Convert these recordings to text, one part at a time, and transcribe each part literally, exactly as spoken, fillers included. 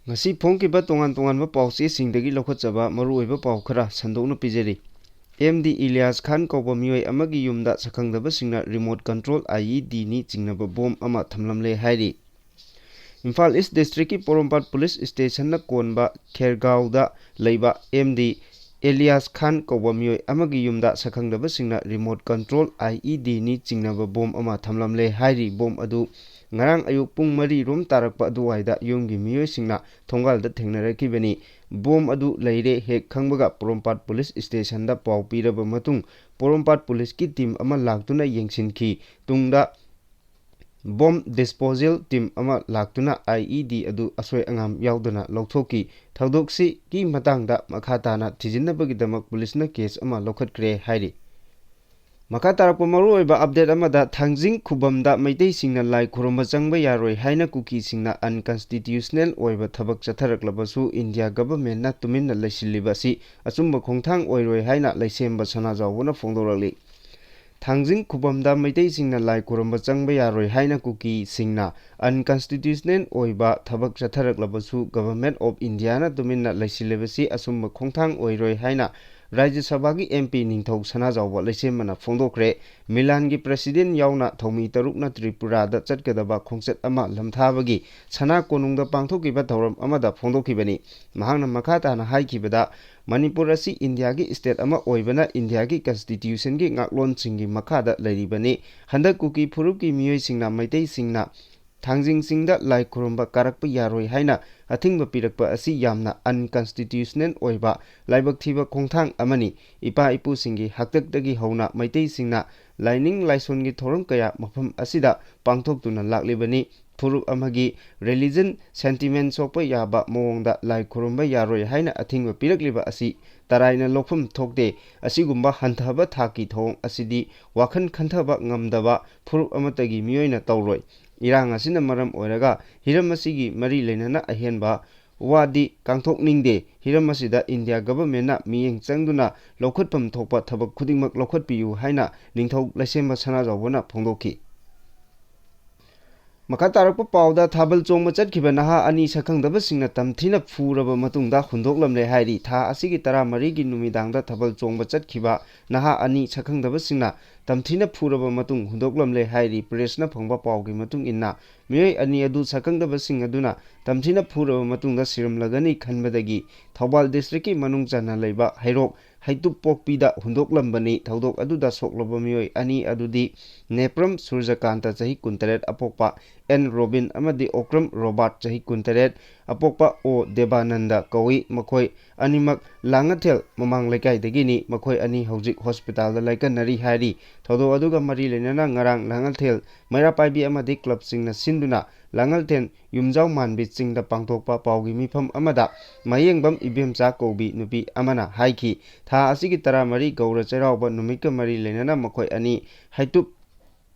ꯉꯁꯤ ꯐꯣꯡꯈꯤꯕ ꯇꯣꯉꯥꯟ ꯇꯣꯉꯥꯟꯕ ꯄꯥꯎꯆꯦꯁꯤꯡꯗꯒꯤ ꯂꯧꯈꯠꯆꯕ ꯃꯔꯨꯑꯣꯏꯕ ꯄꯥꯎ ꯈꯔ ꯁꯟꯗꯣꯛꯅ ꯄꯤꯖꯔꯤ꯫ ꯑꯦꯝ ꯗꯤ ꯏꯂꯤꯌꯥꯁ ꯈꯥꯟ ꯀꯧꯕ ꯃꯤꯑꯣꯏ ꯑꯃꯒꯤ ꯌꯨꯝꯗ ꯁꯛꯈꯪꯗꯕꯁꯤꯡꯅ remote control I E D ꯅꯤ ꯆꯤꯡꯅꯕ ꯕꯣꯝ ꯑꯃ ꯊꯝꯂꯝꯂꯦ ꯍꯥꯏꯔꯤ꯫ ꯏꯝꯐꯥꯜ ꯏꯁ ꯗꯤꯁꯇ꯭ꯔꯤꯛꯀꯤ ꯄꯣꯔꯣꯝꯄꯥꯠ ꯄꯨꯂꯤꯁ ꯁ꯭ꯇꯦꯁꯟꯅ ꯀꯣꯟꯕ ꯈꯦꯔꯒꯥꯎꯗ ꯂꯩꯕ ꯑꯦꯝ ꯗꯤ ꯑꯦꯂꯤꯌꯥꯁ ꯈꯥꯟ ꯀꯧꯕ ꯃꯤꯑꯣꯏ ꯑꯃꯒꯤ ꯌꯨꯝꯗ ꯁꯛꯈꯪꯗꯕꯁꯤꯡꯅ remote control I E D ꯅꯤ ꯆꯤꯡꯅꯕ ꯕꯣꯝ ꯑꯃ ꯊꯝꯂꯝꯂꯦ ꯍꯥꯏꯔꯤ꯫ ꯕꯣꯝ ꯑꯗꯨ ꯉꯔꯥꯡ ꯑꯌꯨꯛ ꯄꯨꯡ ꯃꯔꯤ ꯔꯣꯝ ꯇꯥꯔꯛꯄ ꯑꯗꯨꯋꯥꯏꯗ ꯌꯨꯝꯒꯤ ꯃꯤꯑꯣꯏꯁꯤꯡꯅ ꯊꯣꯡꯒꯥꯜꯗ ꯊꯦꯡꯅꯔꯛꯈꯤꯕꯅꯤ꯫ ꯕꯣꯝ ꯑꯗꯨ ꯂꯩꯔꯦ ꯍꯦꯛ ꯈꯪꯕꯒ ꯄꯣꯔꯣꯝꯄꯥꯠ ꯄꯨꯂꯤꯁ ꯁ꯭ꯇꯦꯁꯟꯗ ꯄꯥꯎ ꯄꯤꯔꯕ ꯃꯇꯨꯡ ꯄꯣꯔꯣꯝꯄꯥꯠ ꯄꯨꯂꯤꯁꯀꯤ ꯇꯤꯝ ꯑꯃ ꯂꯥꯛꯇꯨꯅ ꯌꯦꯡꯁꯤꯟꯈꯤ꯫ ꯇꯨꯡꯗ ꯕꯣꯝ ꯗꯤꯁꯄꯣꯖꯦꯜ ꯇꯤꯝ ꯑꯃ ꯂꯥꯛꯇꯨꯅ I E D ꯑꯗꯨ ꯑꯁꯣꯏ ꯑꯉꯥꯝ ꯌꯥꯎꯗꯅ ꯂꯧꯊꯣꯛꯈꯤ꯫ ꯊꯧꯗꯣꯛꯁꯤꯒꯤ ꯃꯇꯥꯡꯗ ꯃꯈꯥ ꯇꯥꯅ ꯊꯤꯖꯤꯟꯅꯕꯒꯤꯗꯃꯛ ꯄꯨꯂꯤꯁꯅ ꯀꯦꯁ ꯑꯃ ꯂꯧꯈꯠꯈ꯭ꯔꯦ ꯍꯥꯏꯔꯤ꯫ ꯃꯈꯥ ꯇꯥꯔꯛꯄ ꯃꯔꯨꯑꯣꯏꯕ ꯑꯞꯗꯦꯠ ꯑꯃꯗ, ꯊꯥꯡꯖꯤꯡ ꯈꯨꯕꯝꯗ ꯃꯩꯇꯩꯁꯤꯡꯅ ꯂꯥꯏ ꯈꯨꯔꯨꯝꯕ ꯆꯪꯕ ꯌꯥꯔꯣꯏ ꯍꯥꯏꯅ ꯀꯨꯀꯤꯁꯤꯡꯅ unconstitutional ꯑꯣꯏꯕ ꯊꯕꯛ ꯆꯠꯊꯔꯛꯂꯕꯁꯨ ꯏꯟꯗꯤꯌꯥ ꯒꯚꯔꯟꯃꯦꯟꯠꯅ ꯇꯨꯃꯤꯟꯅ ꯂꯩꯁꯤꯜꯂꯤꯕ ꯑꯁꯤ ꯑꯆꯨꯝꯕ ꯈꯣꯡꯊꯥꯡ ꯑꯣꯏꯔꯣꯏ ꯍꯥꯏꯅ ꯂꯩꯁꯦꯝꯕ ꯁꯅꯥꯖꯥꯎꯕꯅ ꯐꯣꯡꯗꯣꯔꯛꯂꯤ꯫ ꯊꯥꯡꯖꯤꯡ ꯈꯨꯕꯝꯗ ꯃꯩꯇꯩꯁꯤꯡꯅ ꯂꯥꯏ ꯈꯨꯔꯨꯝꯕ ꯆꯪꯕ ꯌꯥꯔꯣꯏ ꯍꯥꯏꯅ ꯀꯨꯀꯤꯁꯤꯡꯅ unconstitutional ꯑꯣꯏꯕ ꯊꯕꯛ ꯆꯠꯊꯔꯛꯂꯕꯁꯨ Government of Indiaꯅ ꯇꯨꯃꯤꯟꯅ ꯂꯩꯁꯤꯜꯂꯤꯕꯁꯤ ꯑꯆꯨꯝꯕ ꯈꯣꯡꯊꯥꯡ ꯑꯣꯏꯔꯣꯏ ꯍꯥꯏꯅ ꯔꯥꯖ꯭ꯌ ꯁꯚꯥꯒꯤ M P ꯅꯤꯡꯊꯧ ꯁꯅꯥꯖꯥꯎꯕ ꯂꯩꯁꯦꯝꯕꯅ ꯐꯣꯡꯗꯣꯛꯈ꯭ꯔꯦ꯫ ꯃꯤꯂꯥꯟꯒꯤ president ꯌꯥꯎꯅ ꯊꯧꯃꯤ ꯇꯔꯨꯛꯅ ꯇ꯭ꯔꯤꯄꯨꯔꯥꯗ ꯆꯠꯀꯗꯕ ꯈꯣꯡꯆꯠ ꯑꯃ ꯂꯝꯊꯥꯕꯒꯤ ꯁꯅꯥ ꯀꯣꯅꯨꯡꯗ ꯄꯥꯡꯊꯣꯛꯈꯤꯕ ꯊꯧꯔꯝ ꯑꯃꯗ ꯐꯣꯡꯗꯣꯛꯈꯤꯕꯅꯤ꯫ ꯃꯍꯥꯛꯅ ꯃꯈꯥ ꯇꯥꯅ ꯍꯥꯏꯈꯤꯕꯗ, ꯃꯅꯤꯄꯨꯔ ꯑꯁꯤ ꯏꯟꯗꯤꯌꯥꯒꯤ state ꯑꯃ ꯑꯣꯏꯕꯅ ꯏꯟꯗꯤꯌꯥꯒꯤ constitutionꯒꯤ ꯉꯥꯛꯂꯣꯟꯁꯤꯡꯒꯤ ꯃꯈꯥꯗ ꯂꯩꯔꯤꯕꯅꯤ꯫ ꯍꯟꯗꯛ ꯀꯨꯀꯤ ꯐꯨꯔꯨꯞꯀꯤ ꯃꯤꯑꯣꯏꯁꯤꯡꯅ ꯃꯩꯇꯩꯁꯤꯡꯅ ꯊꯥꯡꯖꯤꯡ ꯆꯤꯡꯗ ꯂꯥꯏ ꯈꯨꯔꯨꯝꯕ ꯀꯥꯔꯛꯄ ꯌꯥꯔꯣꯏ ꯍꯥꯏꯅ ꯑꯊꯤꯡꯕ ꯄꯤꯔꯛꯄ ꯑꯁꯤ ꯌꯥꯝꯅ unconstitutional ꯑꯣꯏꯕ ꯂꯥꯏꯕꯛ ꯊꯤꯕ ꯈꯣꯡꯊꯥꯡ ꯑꯃꯅꯤ꯫ ꯏꯄꯥ ꯏꯄꯨꯁꯤꯡꯒꯤ ꯍꯥꯛꯇꯛꯇꯒꯤ ꯍꯧꯅ ꯃꯩꯇꯩꯁꯤꯡꯅ ꯂꯥꯏꯅꯤꯡ ꯂꯥꯏꯁꯣꯟꯒꯤ ꯊꯧꯔꯝ ꯀꯌꯥ ꯃꯐꯝ ꯑꯁꯤꯗ ꯄꯥꯡꯊꯣꯛꯇꯨꯅ ꯂꯥꯛꯂꯤꯕꯅꯤ꯫ ꯐꯨꯔꯨꯞ ꯑꯃꯒꯤ religion sentiment ꯁꯣꯛꯄ ꯌꯥꯕ ꯃꯑꯣꯡꯗ ꯂꯥꯏ ꯈꯨꯔꯨꯝꯕ ꯌꯥꯔꯣꯏ ꯍꯥꯏꯅ ꯑꯊꯤꯡꯕ ꯄꯤꯔꯛꯂꯤꯕ ꯑꯁꯤ ꯇꯔꯥꯏꯅ ꯂꯧꯐꯝ ꯊꯣꯛꯇꯦ꯫ ꯑꯁꯤꯒꯨꯝꯕ ꯍꯟꯊꯕ ꯊꯥꯛꯀꯤ ꯊꯧꯑꯣꯡ ꯑꯁꯤꯗꯤ ꯋꯥꯈꯜ ꯈꯟꯊꯕ ꯉꯝꯗꯕ ꯐꯨꯔꯨꯞ ꯑꯃꯠꯇꯒꯤ ꯃꯤꯑꯣꯏꯅ ꯇꯧꯔꯣꯏ꯫ ꯏꯔꯥꯡ ꯑꯁꯤꯅ ꯃꯔꯝ ꯑꯣꯏꯔꯒ ꯍꯤꯔꯝ ꯑꯁꯤꯒꯤ ꯃꯔꯤ ꯂꯩꯅꯅ ꯑꯍꯦꯟꯕ ꯋꯥꯗꯤ ꯀꯥꯡꯊꯣꯛꯅꯤꯡꯗꯦ꯫ ꯍꯤꯔꯝ ꯑꯁꯤꯗ ꯏꯟꯗꯤꯌꯥ ꯒꯚꯔꯟꯃꯦꯟꯠꯅ ꯃꯤꯠꯌꯦꯡ ꯆꯪꯗꯨꯅ ꯂꯧꯈꯠꯐꯝ ꯊꯣꯛꯄ ꯊꯕꯛ ꯈꯨꯗꯤꯡꯃꯛ ꯂꯧꯈꯠꯄꯤꯌꯨ ꯍꯥꯏꯅ ꯅꯤꯡꯊꯧ ꯂꯩꯁꯦꯝꯕ ꯁꯅꯥꯖꯥꯎꯕꯅ ꯐꯣꯡꯗꯣꯛꯈꯤ꯫ ꯃꯈꯥ ꯇꯥꯔꯛꯄ ꯄꯥꯎꯗ, ꯊꯥꯕꯜ ꯆꯣꯡꯕ ꯆꯠꯈꯤꯕ ꯅꯍꯥ ꯑꯅꯤ ꯁꯛꯈꯪꯗꯕꯁꯤꯡꯅ ꯇꯝꯊꯤꯅ ꯐꯨꯔꯕ ꯃꯇꯨꯡꯗ ꯍꯨꯟꯗꯣꯛꯂꯝꯂꯦ ꯍꯥꯏꯔꯤ꯫ ꯊꯥ ꯑꯁꯤꯒꯤ ꯇꯔꯥꯃꯔꯤꯒꯤ ꯅꯨꯃꯤꯗꯥꯡꯗ ꯊꯥꯕꯜ ꯆꯣꯡꯕ ꯆꯠꯈꯤꯕ ꯅꯍꯥ ꯑꯅꯤ ꯁꯛꯈꯪꯗꯕꯁꯤꯡꯅ ꯇꯝꯊꯤꯅ ꯐꯨꯔꯕ ꯃꯇꯨꯡ ꯍꯨꯟꯗꯣꯛꯂꯝꯂꯦ ꯍꯥꯏꯔꯤ꯫ ꯄ꯭ꯔꯦꯁꯅ ꯐꯪꯕ ꯄꯥꯎꯒꯤ ꯃꯇꯨꯡ ꯏꯟꯅ, ꯃꯤꯑꯣꯏ ꯑꯅꯤ ꯑꯗꯨ ꯁꯛꯈꯪꯗꯕꯁꯤꯡ ꯑꯗꯨꯅ ꯇꯝꯊꯤꯅ ꯐꯨꯔꯕ ꯃꯇꯨꯡꯗ ꯁꯤꯔꯝꯂꯒꯅꯤ ꯈꯟꯕꯗꯒꯤ ꯊꯧꯕꯥꯜ ꯗꯤꯁꯇ꯭ꯔꯤꯛꯀꯤ ꯃꯅꯨꯡ ꯆꯟꯅ ꯂꯩꯕ ꯍꯩꯔꯣꯛ ꯍꯩꯇꯨꯞꯄꯣꯛꯄꯤꯗ ꯍꯨꯟꯗꯣꯛꯂꯝꯕꯅꯤ꯫ ꯊꯧꯗꯣꯛ ꯑꯗꯨꯗ ꯁꯣꯛꯂꯕ ꯃꯤꯑꯣꯏ ꯑꯅꯤ ꯑꯗꯨꯗꯤ ꯅꯦꯄ꯭ꯔꯝ ꯁꯨꯔꯖꯀꯥꯟꯇ, ꯆꯍꯤ ꯀꯨꯟꯇꯔꯦꯠ, ꯑꯄꯣꯛꯄ ꯑꯦꯟ ꯔꯣꯕꯤꯟ, ꯑꯃꯗꯤ ꯑꯣꯀ꯭ꯔꯝ ꯔꯣꯕꯥꯔꯠ, ꯆꯍꯤ ꯀꯨꯟꯇꯔꯦꯠ, ꯑꯄꯣꯛꯄ ꯑꯣ ꯗꯦꯕꯥꯅꯟꯗ ꯀꯧꯏ꯫ ꯃꯈꯣꯏ ꯑꯅꯤꯃꯛ ꯂꯥꯡꯉꯊꯦꯜ ꯃꯃꯥꯡ ꯂꯩꯀꯥꯏꯗꯒꯤꯅꯤ꯫ ꯃꯈꯣꯏ ꯑꯅꯤ ꯍꯧꯖꯤꯛ ꯍꯣꯁꯄꯤꯇꯥꯜꯗ ꯂꯥꯏꯀꯠꯅꯔꯤ ꯍꯥꯏꯔꯤ꯫ ꯊꯧꯗꯣꯛ ꯑꯗꯨꯒ ꯃꯔꯤ ꯂꯩꯅꯅ ꯉꯔꯥꯡ ꯂꯥꯡꯉꯊꯦꯜ ꯃꯩꯔꯥ ꯄꯥꯏꯕꯤ ꯑꯃꯗꯤ ꯀ꯭ꯂꯕꯁꯤꯡꯅ ꯁꯤꯟꯗꯨꯅ ꯂꯥꯡꯉꯊꯦꯜ ꯌꯨꯝꯖꯥꯎ ꯃꯥꯟꯕꯤ ꯆꯤꯡꯗ ꯄꯥꯡꯊꯣꯛꯄ ꯄꯥꯎꯒꯤ ꯃꯤꯐꯝ ꯑꯃꯗ ꯃꯌꯦꯡꯕꯝ ꯏꯕꯦꯝꯆꯥ ꯀꯧꯕꯤ ꯅꯨꯄꯤ ꯑꯃꯅ ꯍꯥꯏꯈꯤ, ꯊꯥ ꯑꯁꯤꯒꯤ ꯇꯔꯥꯃꯔꯤ ꯒꯧꯔ ꯆꯩꯔꯥꯎꯕ ꯅꯨꯃꯤꯠꯀ ꯃꯔꯤ ꯂꯩꯅꯅ ꯃꯈꯣꯏ ꯑꯅꯤ ꯍꯩꯇꯨꯞ,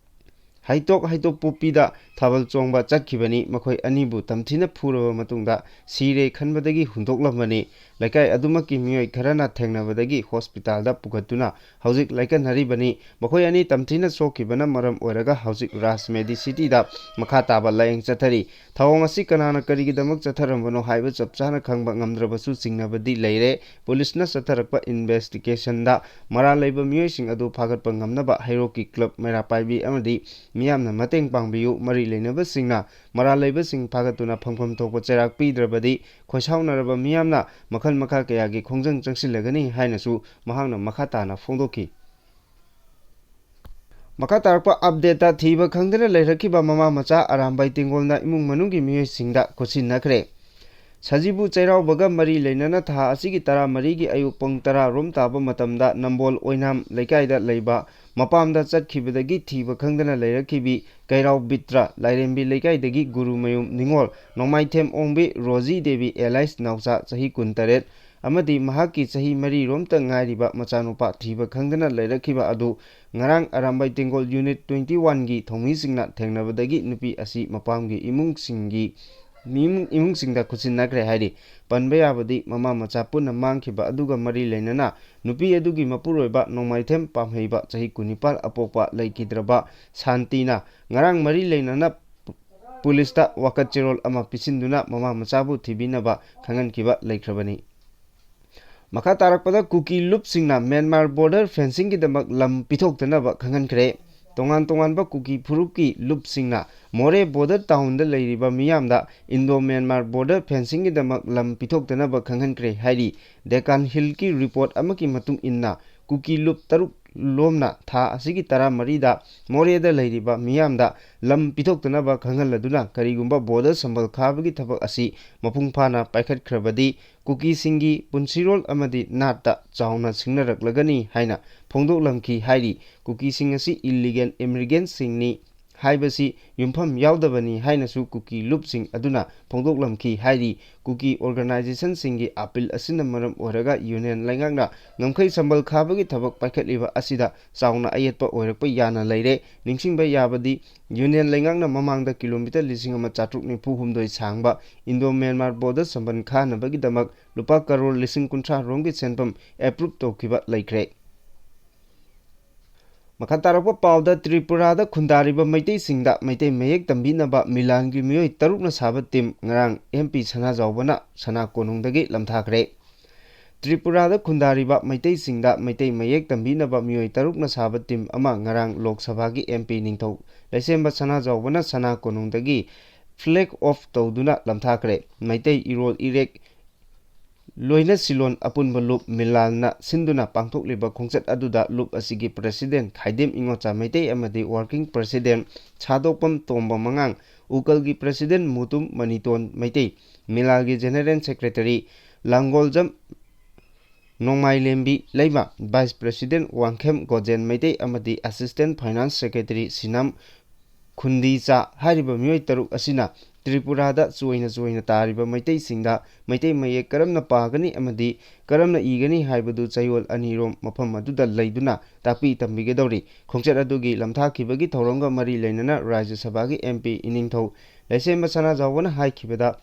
ꯍꯩꯇꯣꯛ ꯍꯩꯇꯣꯛꯄꯣꯛꯄꯤꯗ ꯊꯥꯕꯜ ꯆꯣꯡꯕ ꯆꯠꯈꯤꯕꯅꯤ꯫ ꯃꯈꯣꯏ ꯑꯅꯤꯕꯨ ꯇꯝꯊꯤꯅ ꯐꯨꯔꯕ ꯃꯇꯨꯡꯗ ꯁꯤꯔꯦ ꯈꯟꯕꯗꯒꯤ ꯍꯨꯟꯗꯣꯛꯂꯝꯕꯅꯤ꯫ ꯂꯩꯀꯥꯏ ꯑꯗꯨꯃꯛꯀꯤ ꯃꯤꯑꯣꯏ ꯈꯔꯅ ꯊꯦꯡꯅꯕꯗꯒꯤ ꯍꯣꯁꯄꯤꯇꯥꯜꯗ ꯄꯨꯈꯠꯇꯨꯅ ꯍꯧꯖꯤꯛ ꯂꯥꯏꯀꯠꯅꯔꯤꯕꯅꯤ꯫ ꯃꯈꯣꯏ ꯑꯅꯤ ꯇꯝꯊꯤꯅ ꯁꯣꯛꯈꯤꯕꯅ ꯃꯔꯝ ꯑꯣꯏꯔꯒ ꯍꯧꯖꯤꯛ ꯔꯥꯖ ꯃꯦꯗꯤꯁꯤꯇꯤꯗ ꯃꯈꯥ ꯇꯥꯕ ꯂꯥꯌꯦꯡ ꯆꯠꯊꯔꯤ꯫ ꯊꯧꯑꯣꯡ ꯑꯁꯤ ꯀꯅꯥꯅ ꯀꯔꯤꯒꯤꯗꯃꯛ ꯆꯠꯊꯔꯝꯕꯅꯣ ꯍꯥꯏꯕ ꯆꯞ ꯆꯥꯅ ꯈꯪꯕ ꯉꯝꯗ꯭ꯔꯕꯁꯨ ꯆꯤꯡꯅꯕꯗꯤ ꯂꯩꯔꯦ꯫ ꯄꯨꯂꯤꯁꯅ ꯆꯠꯊꯔꯛꯄ ꯏꯟꯚꯦꯁꯇꯤꯒꯦꯁꯟꯗ ꯃꯔꯥꯜ ꯂꯩꯕ ꯃꯤꯑꯣꯏꯁꯤꯡ ꯑꯗꯨ ꯐꯥꯒꯠꯄ ꯉꯝꯅꯕ ꯍꯩꯔꯣꯛꯀꯤ ꯀ꯭ꯂꯕ ꯃꯩꯔꯥ ꯄꯥꯏꯕꯤ ꯑꯃꯗꯤ ꯃꯤꯌꯥꯝꯅ ꯃꯇꯦꯡ ꯄꯥꯡꯕꯤꯌꯨ, ꯃꯔꯤ ꯂꯩꯅꯕꯁꯤꯡꯅ ꯃꯔꯥꯜ ꯂꯩꯕꯁꯤꯡ ꯐꯥꯒꯠꯇꯨꯅ ꯐꯪꯐꯝ ꯊꯣꯛꯄ ꯆꯩꯔꯥꯛ ꯄꯤꯗ꯭ꯔꯕꯗꯤ ꯈꯣꯏꯁꯥꯎꯅꯔꯕ ꯃꯤꯌꯥꯝꯅ ꯃꯈꯜ ꯃꯈꯥ ꯀꯌꯥꯒꯤ ꯈꯣꯡꯖꯪ ꯆꯪꯁꯤꯜꯂꯒꯅꯤ ꯍꯥꯏꯅꯁꯨ ꯃꯍꯥꯛꯅ ꯃꯈꯥ ꯇꯥꯅ ꯐꯣꯡꯗꯣꯛꯈꯤ꯫ ꯃꯈꯥ ꯇꯥꯔꯛꯄ ꯑꯞꯗꯦꯠꯇ, ꯊꯤꯕ ꯈꯪꯗꯅ ꯂꯩꯔꯛꯈꯤꯕ ꯃꯃꯥ ꯃꯆꯥ ꯑꯔꯥꯝꯕꯥꯏ ꯇꯦꯡꯒꯣꯜꯅ ꯏꯃꯨꯡ ꯃꯅꯨꯡꯒꯤ ꯃꯤꯑꯣꯏꯁꯤꯡꯗ ꯈꯨꯠꯁꯤꯟꯅꯈ꯭ꯔꯦ꯫ ꯁꯖꯤꯕꯨ ꯆꯩꯔꯥꯎꯕꯒ ꯃꯔꯤ ꯂꯩꯅꯅ ꯊꯥ ꯑꯁꯤꯒꯤ ꯇꯔꯥꯃꯔꯤꯒꯤ ꯑꯌꯨꯛ ꯄꯨꯡ ꯇꯔꯥ ꯔꯣꯝ ꯇꯥꯕ ꯃꯇꯝꯗ ꯅꯝꯕꯣꯜ ꯑꯣꯏꯅꯥꯝ ꯂꯩꯀꯥꯏꯗ ꯂꯩꯕ ꯃꯄꯥꯝꯗ ꯆꯠꯈꯤꯕꯗꯒꯤ ꯊꯤꯕ ꯈꯪꯗꯅ ꯂꯩꯔꯛꯈꯤꯕꯤ ꯀꯩꯔꯥꯎ ꯕꯤꯇ꯭ꯔ, ꯂꯥꯏꯔꯦꯝꯕꯤ ꯂꯩꯀꯥꯏꯗꯒꯤ ꯒꯨꯔꯨꯃꯌꯨꯝ ꯅꯤꯉꯣꯜ ꯅꯣꯡꯃꯥꯏꯊꯦꯝ ꯑꯣꯡꯕꯤ ꯔꯣꯖꯤ ꯗꯦꯕꯤ ꯑꯦꯂꯥꯏꯁ ꯅꯥꯎꯆꯥ, ꯆꯍꯤ ꯀꯨꯟꯇꯔꯦꯠ, ꯑꯃꯗꯤ ꯃꯍꯥꯛꯀꯤ ꯆꯍꯤ ꯃꯔꯤ ꯔꯣꯝꯇ ꯉꯥꯏꯔꯤꯕ ꯃꯆꯥꯅꯨꯄꯥ ꯊꯤꯕ ꯈꯪꯗꯅ ꯂꯩꯔꯛꯈꯤꯕ ꯑꯗꯨ ꯉꯔꯥꯡ ꯑꯔꯥꯝꯕꯥꯏ ꯇꯦꯡꯒꯣꯜ ꯌꯨꯅꯤꯠ ꯇ꯭ꯋꯦꯟꯇꯤ ꯋꯥꯟꯒꯤ ꯊꯧꯃꯤꯁꯤꯡꯅ ꯊꯦꯡꯅꯕꯗꯒꯤ ꯅꯨꯄꯤ ꯑꯁꯤ ꯃꯄꯥꯝꯒꯤ ꯏꯃꯨꯡꯁꯤꯡꯒꯤ, ꯏꯃꯨꯡ-, ꯏꯃꯨꯡꯁꯤꯡꯗ ꯈꯨꯠꯁꯤꯟꯅꯈ꯭ꯔꯦ ꯍꯥꯏꯔꯤ꯫ ꯄꯟꯕ ꯌꯥꯕꯗꯤ ꯃꯃꯥ ꯃꯆꯥ ꯄꯨꯟꯅ ꯃꯥꯡꯈꯤꯕ ꯑꯗꯨꯒ ꯃꯔꯤ ꯂꯩꯅꯅ ꯅꯨꯄꯤ ꯑꯗꯨꯒꯤ ꯃꯄꯨꯔꯣꯏꯕ ꯅꯣꯡꯃꯥꯏꯊꯦꯝ ꯄꯥꯝꯍꯩꯕ, ꯆꯍꯤ ꯀꯨꯟꯅꯤꯄꯥꯜ, ꯑꯄꯣꯛꯄ ꯂꯩꯈꯤꯗ꯭ꯔꯕ ꯁꯥꯟꯇꯤꯅ ꯉꯔꯥꯡ ꯃꯔꯤ ꯂꯩꯅꯅ ꯄꯨꯂꯤꯁꯇ ꯋꯥꯀꯠ ꯆꯦꯔꯣꯜ ꯑꯃ ꯄꯤꯁꯤꯟꯗꯨꯅ ꯃꯃꯥ ꯃꯆꯥꯕꯨ ꯊꯤꯕꯤꯅꯕ ꯈꯪꯍꯟꯈꯤꯕ ꯂꯩꯈ꯭ꯔꯕꯅꯤ꯫ ꯃꯈꯥ ꯇꯥꯔꯛꯄꯗ ꯀꯨꯀꯤ ꯂꯨꯞꯁꯤꯡꯅ ꯃ꯭ꯌꯥꯟꯃꯥꯔ ꯕꯣꯔꯗꯔ ꯐꯦꯟꯁꯤꯡꯒꯤꯗꯃꯛ ꯂꯝ ꯄꯤꯊꯣꯛꯇꯅꯕ ꯈꯪꯍꯟꯈ꯭ꯔꯦ꯫ ꯇꯣꯉꯥꯟ ꯇꯣꯉꯥꯟꯕ ꯀꯨꯀꯤ ꯐꯨꯔꯨꯞꯀꯤ ꯂꯨꯞꯁꯤꯡꯅ ꯃꯣꯔꯦ ꯕꯣꯔꯗꯔ ꯇꯥꯎꯟꯗ ꯂꯩꯔꯤꯕ ꯃꯤꯌꯥꯝꯗ ꯏꯟꯗꯣ ꯃ꯭ꯌꯥꯟꯃꯥꯔ ꯕꯣꯔꯗꯔ ꯐꯦꯟꯁꯤꯡꯒꯤꯗꯃꯛ ꯂꯝ ꯄꯤꯊꯣꯛꯇꯅꯕ ꯈꯪꯍꯟꯈ꯭ꯔꯦ ꯍꯥꯏꯔꯤ꯫ ꯗꯦꯀꯥꯟ ꯍꯤꯜꯒꯤ ꯔꯤꯄꯣꯔꯠ ꯑꯃꯒꯤ ꯃꯇꯨꯡ ꯏꯟꯅ ꯀꯨꯀꯤ ꯂꯨꯞ ꯇꯔꯨꯛ ꯂꯣꯝꯅ ꯊꯥ ꯑꯁꯤꯒꯤ ꯇꯔꯥꯃꯔꯤꯗ ꯃꯣꯔꯦꯗ ꯂꯩꯔꯤꯕ ꯃꯤꯌꯥꯝꯗ ꯂꯝ ꯄꯤꯊꯣꯛꯇꯅꯕ ꯈꯪꯍꯜꯂꯗꯨꯅ ꯀꯔꯤꯒꯨꯝꯕ ꯕꯣꯔꯗꯔ ꯁꯝꯕꯜ ꯈꯥꯕꯒꯤ ꯊꯕꯛ ꯑꯁꯤ ꯃꯄꯨꯡ ꯐꯥꯅ ꯄꯥꯏꯈꯠꯈ꯭ꯔꯕꯗꯤ ꯀꯨꯀꯤꯁꯤꯡꯒꯤ ꯄꯨꯟꯁꯤꯔꯣꯜ ꯑꯃꯗꯤ ꯅꯥꯠꯇ ꯆꯥꯎꯅ ꯁꯤꯡꯅꯔꯛꯂꯒꯅꯤ ꯍꯥꯏꯅ ꯐꯣꯡꯗꯣꯛꯂꯝꯈꯤ ꯍꯥꯏꯔꯤ꯫ ꯀꯨꯀꯤꯁꯤꯡ ꯑꯁꯤ ꯏꯜꯂꯤꯒꯦꯜ ꯏꯃꯤꯒ꯭ꯔꯦꯟꯁꯤꯡꯅꯤ ꯍꯥꯏꯕꯁꯤ ꯌꯨꯝꯐꯝ ꯌꯥꯎꯗꯕꯅꯤ ꯍꯥꯏꯅꯁꯨ ꯀꯨꯀꯤ ꯂꯨꯞꯁꯤꯡ ꯑꯗꯨꯅ ꯐꯣꯡꯗꯣꯛꯂꯝꯈꯤ ꯍꯥꯏꯔꯤ꯫ ꯀꯨꯀꯤ ꯑꯣꯔꯒꯅꯥꯏꯖꯦꯁꯟꯁꯤꯡꯒꯤ ꯑꯥꯄꯤꯜ ꯑꯁꯤꯅ ꯃꯔꯝ ꯑꯣꯏꯔꯒ ꯌꯨꯅꯤꯌꯟ ꯂꯩꯉꯥꯛꯅ ꯉꯝꯈꯩ ꯁꯝꯕꯜ ꯈꯥꯕꯒꯤ ꯊꯕꯛ ꯄꯥꯏꯈꯠꯂꯤꯕ ꯑꯁꯤꯗ ꯆꯥꯎꯅ ꯑꯌꯦꯠꯄ ꯑꯣꯏꯔꯛꯄ ꯌꯥꯅ ꯂꯩꯔꯦ꯫ ꯅꯤꯡꯁꯤꯡꯕ ꯌꯥꯕꯗꯤ ꯌꯨꯅꯤꯌꯟ ꯂꯩꯉꯥꯛꯅ ꯃꯃꯥꯡꯗ ꯀꯤꯂꯣꯃꯤꯇꯔ ꯂꯤꯁꯤꯡ ꯑꯃ ꯆꯥꯇ꯭ꯔꯨꯛ ꯅꯤꯐꯨ ꯍꯨꯝꯗꯣꯏ ꯁꯥꯡꯕ ꯏꯟꯗꯣ ꯃ꯭ꯌꯥꯟꯃꯥꯔ ꯕꯣꯔꯗꯔ ꯁꯝꯕꯟ ꯈꯥꯅꯕꯒꯤꯗꯃꯛ ꯂꯨꯄꯥ ꯀꯔꯣꯔ ꯂꯤꯁꯤꯡ ꯀꯨꯟꯊ꯭ꯔꯥ ꯔꯣꯝꯒꯤ ꯁꯦꯟꯐꯝ ꯑꯦꯄ꯭ꯔꯨꯞ ꯇꯧꯈꯤꯕ ꯂꯩꯈ꯭ꯔꯦ꯫ ꯃꯈꯥ ꯇꯥꯔꯛꯄ ꯄꯥꯎꯗ ꯇ꯭ꯔꯤꯄꯨꯔꯥꯗ ꯈꯨꯟꯗꯥꯔꯤꯕ ꯃꯩꯇꯩꯁꯤꯡꯗ ꯃꯩꯇꯩ ꯃꯌꯦꯛ ꯇꯝꯕꯤꯅꯕ ꯃꯤꯂꯥꯟꯒꯤ ꯃꯤꯑꯣꯏ ꯇꯔꯨꯛꯅ ꯁꯥꯕ ꯇꯤꯝ ꯉꯔꯥꯡ ꯑꯦꯝ ꯄꯤ ꯁꯅꯥꯖꯥꯎꯕꯅ ꯁꯅꯥ ꯀꯣꯅꯨꯡꯗꯒꯤ ꯂꯝꯊꯥꯈ꯭ꯔꯦ꯫ ꯇ꯭ꯔꯤꯄꯨꯔꯥꯗ ꯈꯨꯟꯗꯥꯔꯤꯕ ꯃꯩꯇꯩꯁꯤꯡꯗ ꯃꯩꯇꯩ ꯃꯌꯦꯛ ꯇꯝꯕꯤꯅꯕ ꯃꯤꯑꯣꯏ ꯇꯔꯨꯛꯅ ꯁꯥꯕ ꯇꯤꯝ ꯑꯃ ꯉꯔꯥꯡ ꯂꯣꯛ ꯁꯚꯥꯒꯤ ꯑꯦꯝ ꯄꯤ ꯅꯤꯡꯊꯧ ꯂꯩꯁꯦꯝꯕ ꯁꯅꯥꯖꯥꯎꯕꯅ ꯁꯅꯥ ꯀꯣꯅꯨꯡꯗꯒꯤ ꯐ꯭ꯂꯦꯒ ꯑꯣꯐ ꯇꯧꯗꯨꯅ ꯂꯝꯊꯥꯈ꯭ꯔꯦ꯫ ꯃꯩꯇꯩ ꯏꯔꯣꯜ ꯏꯔꯦꯛ ꯂꯣꯏꯅ ꯁꯤꯂꯣꯟ ꯑꯄꯨꯟꯕ ꯂꯨꯞ ꯃꯤꯂꯥꯜꯅ ꯁꯤꯟꯗꯨꯅ ꯄꯥꯡꯊꯣꯛꯂꯤꯕ ꯈꯣꯡꯆꯠ ꯑꯗꯨꯗ ꯂꯨꯞ ꯑꯁꯤꯒꯤ ꯄ꯭ꯔꯦꯁꯤꯗꯦꯟ ꯈꯥꯏꯗꯦꯝ ꯏꯉꯣꯆꯥ ꯃꯩꯇꯩ ꯑꯃꯗꯤ ꯋꯥꯔꯀꯤꯡ ꯄ꯭ꯔꯦꯁꯤꯗꯦꯟ ꯁꯥꯗꯣꯛꯄꯝ ꯇꯣꯝꯕ ꯃꯉꯥꯡ, ꯎꯀꯜꯒꯤ president Mutum ꯃꯅꯤꯇꯣꯟ Meitei, ꯃꯤꯂꯥꯜꯒꯤ general secretary ꯂꯥꯡꯒꯣꯜꯖꯝ ꯅꯣꯡꯃꯥꯏꯂꯦꯝꯕꯤ ꯂꯩꯃ, ꯚꯥꯏꯁ ꯄ꯭ꯔꯦꯁꯤꯗꯦꯟ ꯋꯥꯡꯈꯦꯝ ꯒꯣꯖꯦꯟ ꯃꯩꯇꯩ ꯑꯃꯗꯤ ꯑꯦꯁꯤꯁꯇꯦꯟ ꯐꯥꯏꯅꯥꯟꯁ ꯁꯦꯀ꯭ꯔꯦꯇꯔꯤ ꯁꯤꯅꯝ ꯈꯨꯟꯗꯤꯆꯥ ꯍꯥꯏꯔꯤꯕ ꯃꯤꯑꯣꯏ ꯇꯔꯨꯛ ꯑꯁꯤꯅ ꯇ꯭ꯔꯤꯄꯨꯔꯥꯗ ꯆꯣꯏꯅ ꯆꯣꯏꯅ ꯇꯥꯔꯤꯕ ꯃꯩꯇꯩꯁꯤꯡꯗ ꯃꯩꯇꯩ ꯃꯌꯦꯛ ꯀꯔꯝꯅ ꯄꯥꯒꯅꯤ ꯑꯃꯗꯤ ꯀꯔꯝꯅ ꯏꯒꯅꯤ ꯍꯥꯏꯕꯗꯨ ꯆꯌꯣꯜ ꯑꯅꯤꯔꯣꯝ ꯃꯐꯝ ꯑꯗꯨꯗ ꯂꯩꯗꯨꯅ ꯇꯥꯛꯄꯤ ꯇꯝꯕꯤꯒꯗꯧꯔꯤ꯫ ꯈꯣꯡꯆꯠ ꯑꯗꯨꯒꯤ ꯂꯝꯊꯥꯈꯤꯕꯒꯤ ꯊꯧꯔꯝꯒ ꯃꯔꯤ ꯂꯩꯅꯅ ꯔꯥꯖ꯭ꯌ ꯁꯚꯥꯒꯤ ꯑꯦꯝ ꯄꯤ ꯏꯅꯤꯡꯊꯧ ꯂꯩꯁꯦꯝꯕ ꯁꯅꯥꯖꯥꯎꯕꯅ ꯍꯥꯏꯈꯤꯕꯗ,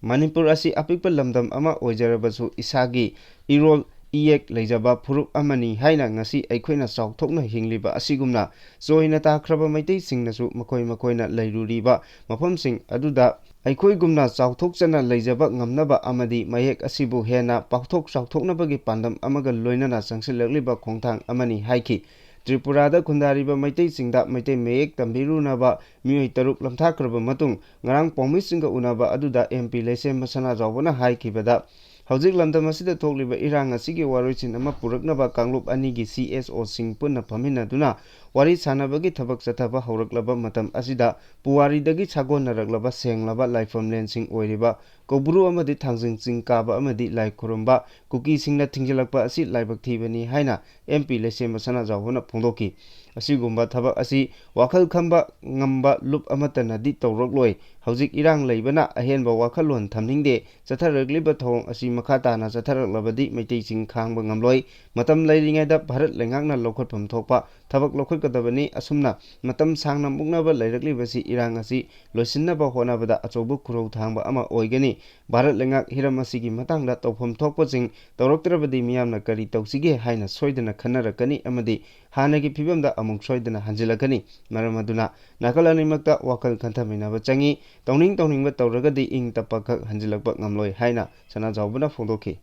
ꯃꯅꯤꯄꯨꯔ ꯑꯁꯤ ꯑꯄꯤꯛꯄ ꯂꯝꯗꯝ ꯑꯃ ꯑꯣꯏꯖꯔꯕꯁꯨ ꯏꯁꯥꯒꯤ ꯏꯔꯣꯜ ꯏꯌꯦꯛ ꯂꯩꯖꯕ ꯐꯨꯔꯨꯞ ꯑꯃꯅꯤ ꯍꯥꯏꯅ ꯉꯁꯤ ꯑꯩꯈꯣꯏꯅ ꯆꯥꯎꯊꯣꯛꯅ ꯍꯤꯡꯂꯤꯕ ꯑꯁꯤꯒꯨꯝꯅ ꯆꯣꯏꯅ ꯇꯥꯈ꯭ꯔꯕ ꯃꯩꯇꯩꯁꯤꯡꯅꯁꯨ ꯃꯈꯣꯏ ꯃꯈꯣꯏꯅ ꯂꯩꯔꯨꯔꯤꯕ ꯃꯐꯝꯁꯤꯡ ꯑꯗꯨꯗ ꯑꯩꯈꯣꯏꯒꯨꯝꯅ ꯆꯥꯎꯊꯣꯛꯆꯅ ꯂꯩꯖꯕ ꯉꯝꯅꯕ ꯑꯃꯗꯤ ꯃꯌꯦꯛ ꯑꯁꯤꯕꯨ ꯍꯦꯟꯅ ꯄꯥꯛꯊꯣꯛ ꯆꯥꯎꯊꯣꯛꯅꯕꯒꯤ ꯄꯥꯟꯗꯝ ꯑꯃꯒ ꯂꯣꯏꯅꯅ ꯆꯪꯁꯤꯜꯂꯛꯂꯤꯕ ꯈꯣꯡꯊꯥꯡ ꯑꯃꯅꯤ ꯍꯥꯏꯈꯤ꯫ ꯇ꯭ꯔꯤꯄꯨꯔꯥꯗ ꯈꯨꯟꯗꯥꯔꯤꯕ ꯃꯩꯇꯩꯁꯤꯡꯗ ꯃꯩꯇꯩ ꯃꯌꯦꯛ ꯇꯝꯕꯤꯔꯨꯅꯕ ꯃꯤꯑꯣꯏ ꯇꯔꯨꯛ ꯂꯝꯊꯥꯈ꯭ꯔꯕ ꯃꯇꯨꯡ ꯉꯔꯥꯡ ꯄꯥꯎꯃꯤꯁꯤꯡꯒ ꯎꯅꯕ ꯑꯗꯨꯗ ꯑꯦꯝ ꯄꯤ ꯂꯩꯁꯦꯝꯕ ꯁꯅꯥꯖꯥꯎꯕꯅ ꯍꯥꯏꯈꯤꯕꯗ, ꯍꯧꯖꯤꯛ ꯂꯝꯗꯝ ꯑꯁꯤꯗ ꯊꯣꯛꯂꯤꯕ ꯏꯔꯥꯡ ꯑꯁꯤꯒꯤ ꯋꯥꯔꯣꯏꯁꯤꯟ ꯑꯃ ꯄꯨꯔꯛꯅꯕ ꯀꯥꯡꯂꯨꯞ ꯑꯅꯤꯒꯤ ꯁꯤ ꯑꯦꯁ ꯑꯣꯁꯤꯡ ꯄꯨꯟꯅ ꯐꯝꯃꯤꯟꯅꯗꯨꯅ ꯋꯥꯔꯤ ꯁꯥꯟꯅꯕꯒꯤ ꯊꯕꯛ ꯆꯠꯊꯕ ꯍꯧꯔꯛꯂꯕ ꯃꯇꯝ ꯑꯁꯤꯗ ꯄꯨꯋꯥꯔꯤꯗꯒꯤ ꯁꯥꯒꯣꯟꯅꯔꯛꯂꯕ ꯁꯦꯡꯂꯕ ꯂꯥꯏꯐꯝꯂꯦꯟꯁꯤꯡ ꯑꯣꯏꯔꯤꯕ ꯀꯧꯕ꯭ꯔꯨ ꯑꯃꯗꯤ ꯊꯥꯡꯖꯤꯡ ꯆꯤꯡ ꯀꯥꯕ ꯑꯃꯗꯤ ꯂꯥꯏ ꯈꯨꯔꯨꯝꯕ ꯀꯨꯀꯤꯁꯤꯡꯅ ꯊꯤꯡꯖꯤꯜꯂꯛꯄ ꯑꯁꯤ ꯂꯥꯏꯕꯛ ꯊꯤꯕꯅꯤ ꯍꯥꯏꯅ ꯑꯦꯝ ꯄꯤ ꯂꯩꯁꯦꯝꯕ ꯁꯅꯥꯖꯥꯎꯕꯅ ꯐꯣꯡꯗꯣꯛꯈꯤ꯫ ꯑꯁꯤꯒꯨꯝꯕ ꯊꯕꯛ ꯑꯁꯤ ꯋꯥꯈꯜ ꯈꯟꯕ ꯉꯝꯕ ꯂꯨꯞ ꯑꯃꯠꯇꯅꯗꯤ ꯇꯧꯔꯛꯂꯣꯏ꯫ ꯍꯧꯖꯤꯛ ꯏꯔꯥꯡ ꯂꯩꯕꯅ ꯑꯍꯦꯟꯕ ꯋꯥꯈꯜꯂꯣꯟ ꯊꯝꯅꯤꯡꯗꯦ꯫ ꯆꯠꯊꯔꯛꯂꯤꯕ ꯊꯧꯑꯣꯡ ꯑꯁꯤ ꯃꯈꯥ ꯇꯥꯅ ꯆꯠꯊꯔꯛꯂꯕꯗꯤ ꯃꯩꯇꯩꯁꯤꯡ ꯈꯥꯡꯕ ꯉꯝꯂꯣꯏ꯫ ꯃꯇꯝ ꯂꯩꯔꯤꯉꯩꯗ ꯚꯥꯔꯠ ꯂꯩꯉꯥꯛꯅ ꯂꯧꯈꯠꯐꯝ ꯊꯣꯛꯄ ꯊꯕꯛ ꯂꯧꯈꯠꯀꯗꯕꯅꯤ꯫ ꯑꯁꯨꯝꯅ ꯃꯇꯝ ꯁꯥꯡꯅ ꯃꯨꯛꯅꯕ ꯂꯩꯔꯛꯂꯤꯕꯁꯤ ꯏꯔꯥꯡ ꯑꯁꯤ ꯂꯣꯏꯁꯤꯟꯅꯕ ꯍꯣꯠꯅꯕꯗ ꯑꯆꯧꯕ ꯈꯨꯔꯧ ꯊꯥꯡꯕ ꯑꯃ ꯑꯣꯏꯒꯅꯤ꯫ ꯚꯥꯔꯠ ꯂꯩꯉꯥꯛ ꯍꯤꯔꯝ ꯑꯁꯤꯒꯤ ꯃꯇꯥꯡꯗ ꯇꯧꯐꯝ ꯊꯣꯛꯄꯁꯤꯡ ꯇꯧꯔꯛꯇ꯭ꯔꯕꯗꯤ ꯃꯤꯌꯥꯝꯅ ꯀꯔꯤ ꯇꯧꯁꯤꯒꯦ ꯍꯥꯏꯅ ꯁꯣꯏꯗꯅ ꯈꯟꯅꯔꯛꯀꯅꯤ ꯑꯃꯗꯤ ꯍꯥꯟꯅꯒꯤ ꯐꯤꯕꯝꯗ ꯑꯃꯨꯛ ꯁꯣꯏꯗꯅ ꯍꯟꯖꯤꯜꯂꯛꯀꯅꯤ꯫ ꯃꯔꯝ ꯑꯗꯨꯅ ꯅꯥꯀꯜ ꯑꯅꯤꯃꯛꯇ ꯋꯥꯈꯜ ꯈꯟꯊꯃꯤꯟꯅꯕ ꯆꯪꯏ꯫ ꯇꯧꯅꯤꯡ ꯇꯧꯅꯤꯡꯕ ꯇꯧꯔꯒꯗꯤ ꯏꯪ ꯇꯞꯄ ꯈꯛ ꯍꯟꯖꯤꯜꯂꯛꯄ ꯉꯝꯂꯣꯏ ꯍꯥꯏꯅ ꯁꯅꯥꯖꯥꯎꯕꯅ ꯐꯣꯡꯗꯣꯛꯈꯤ꯫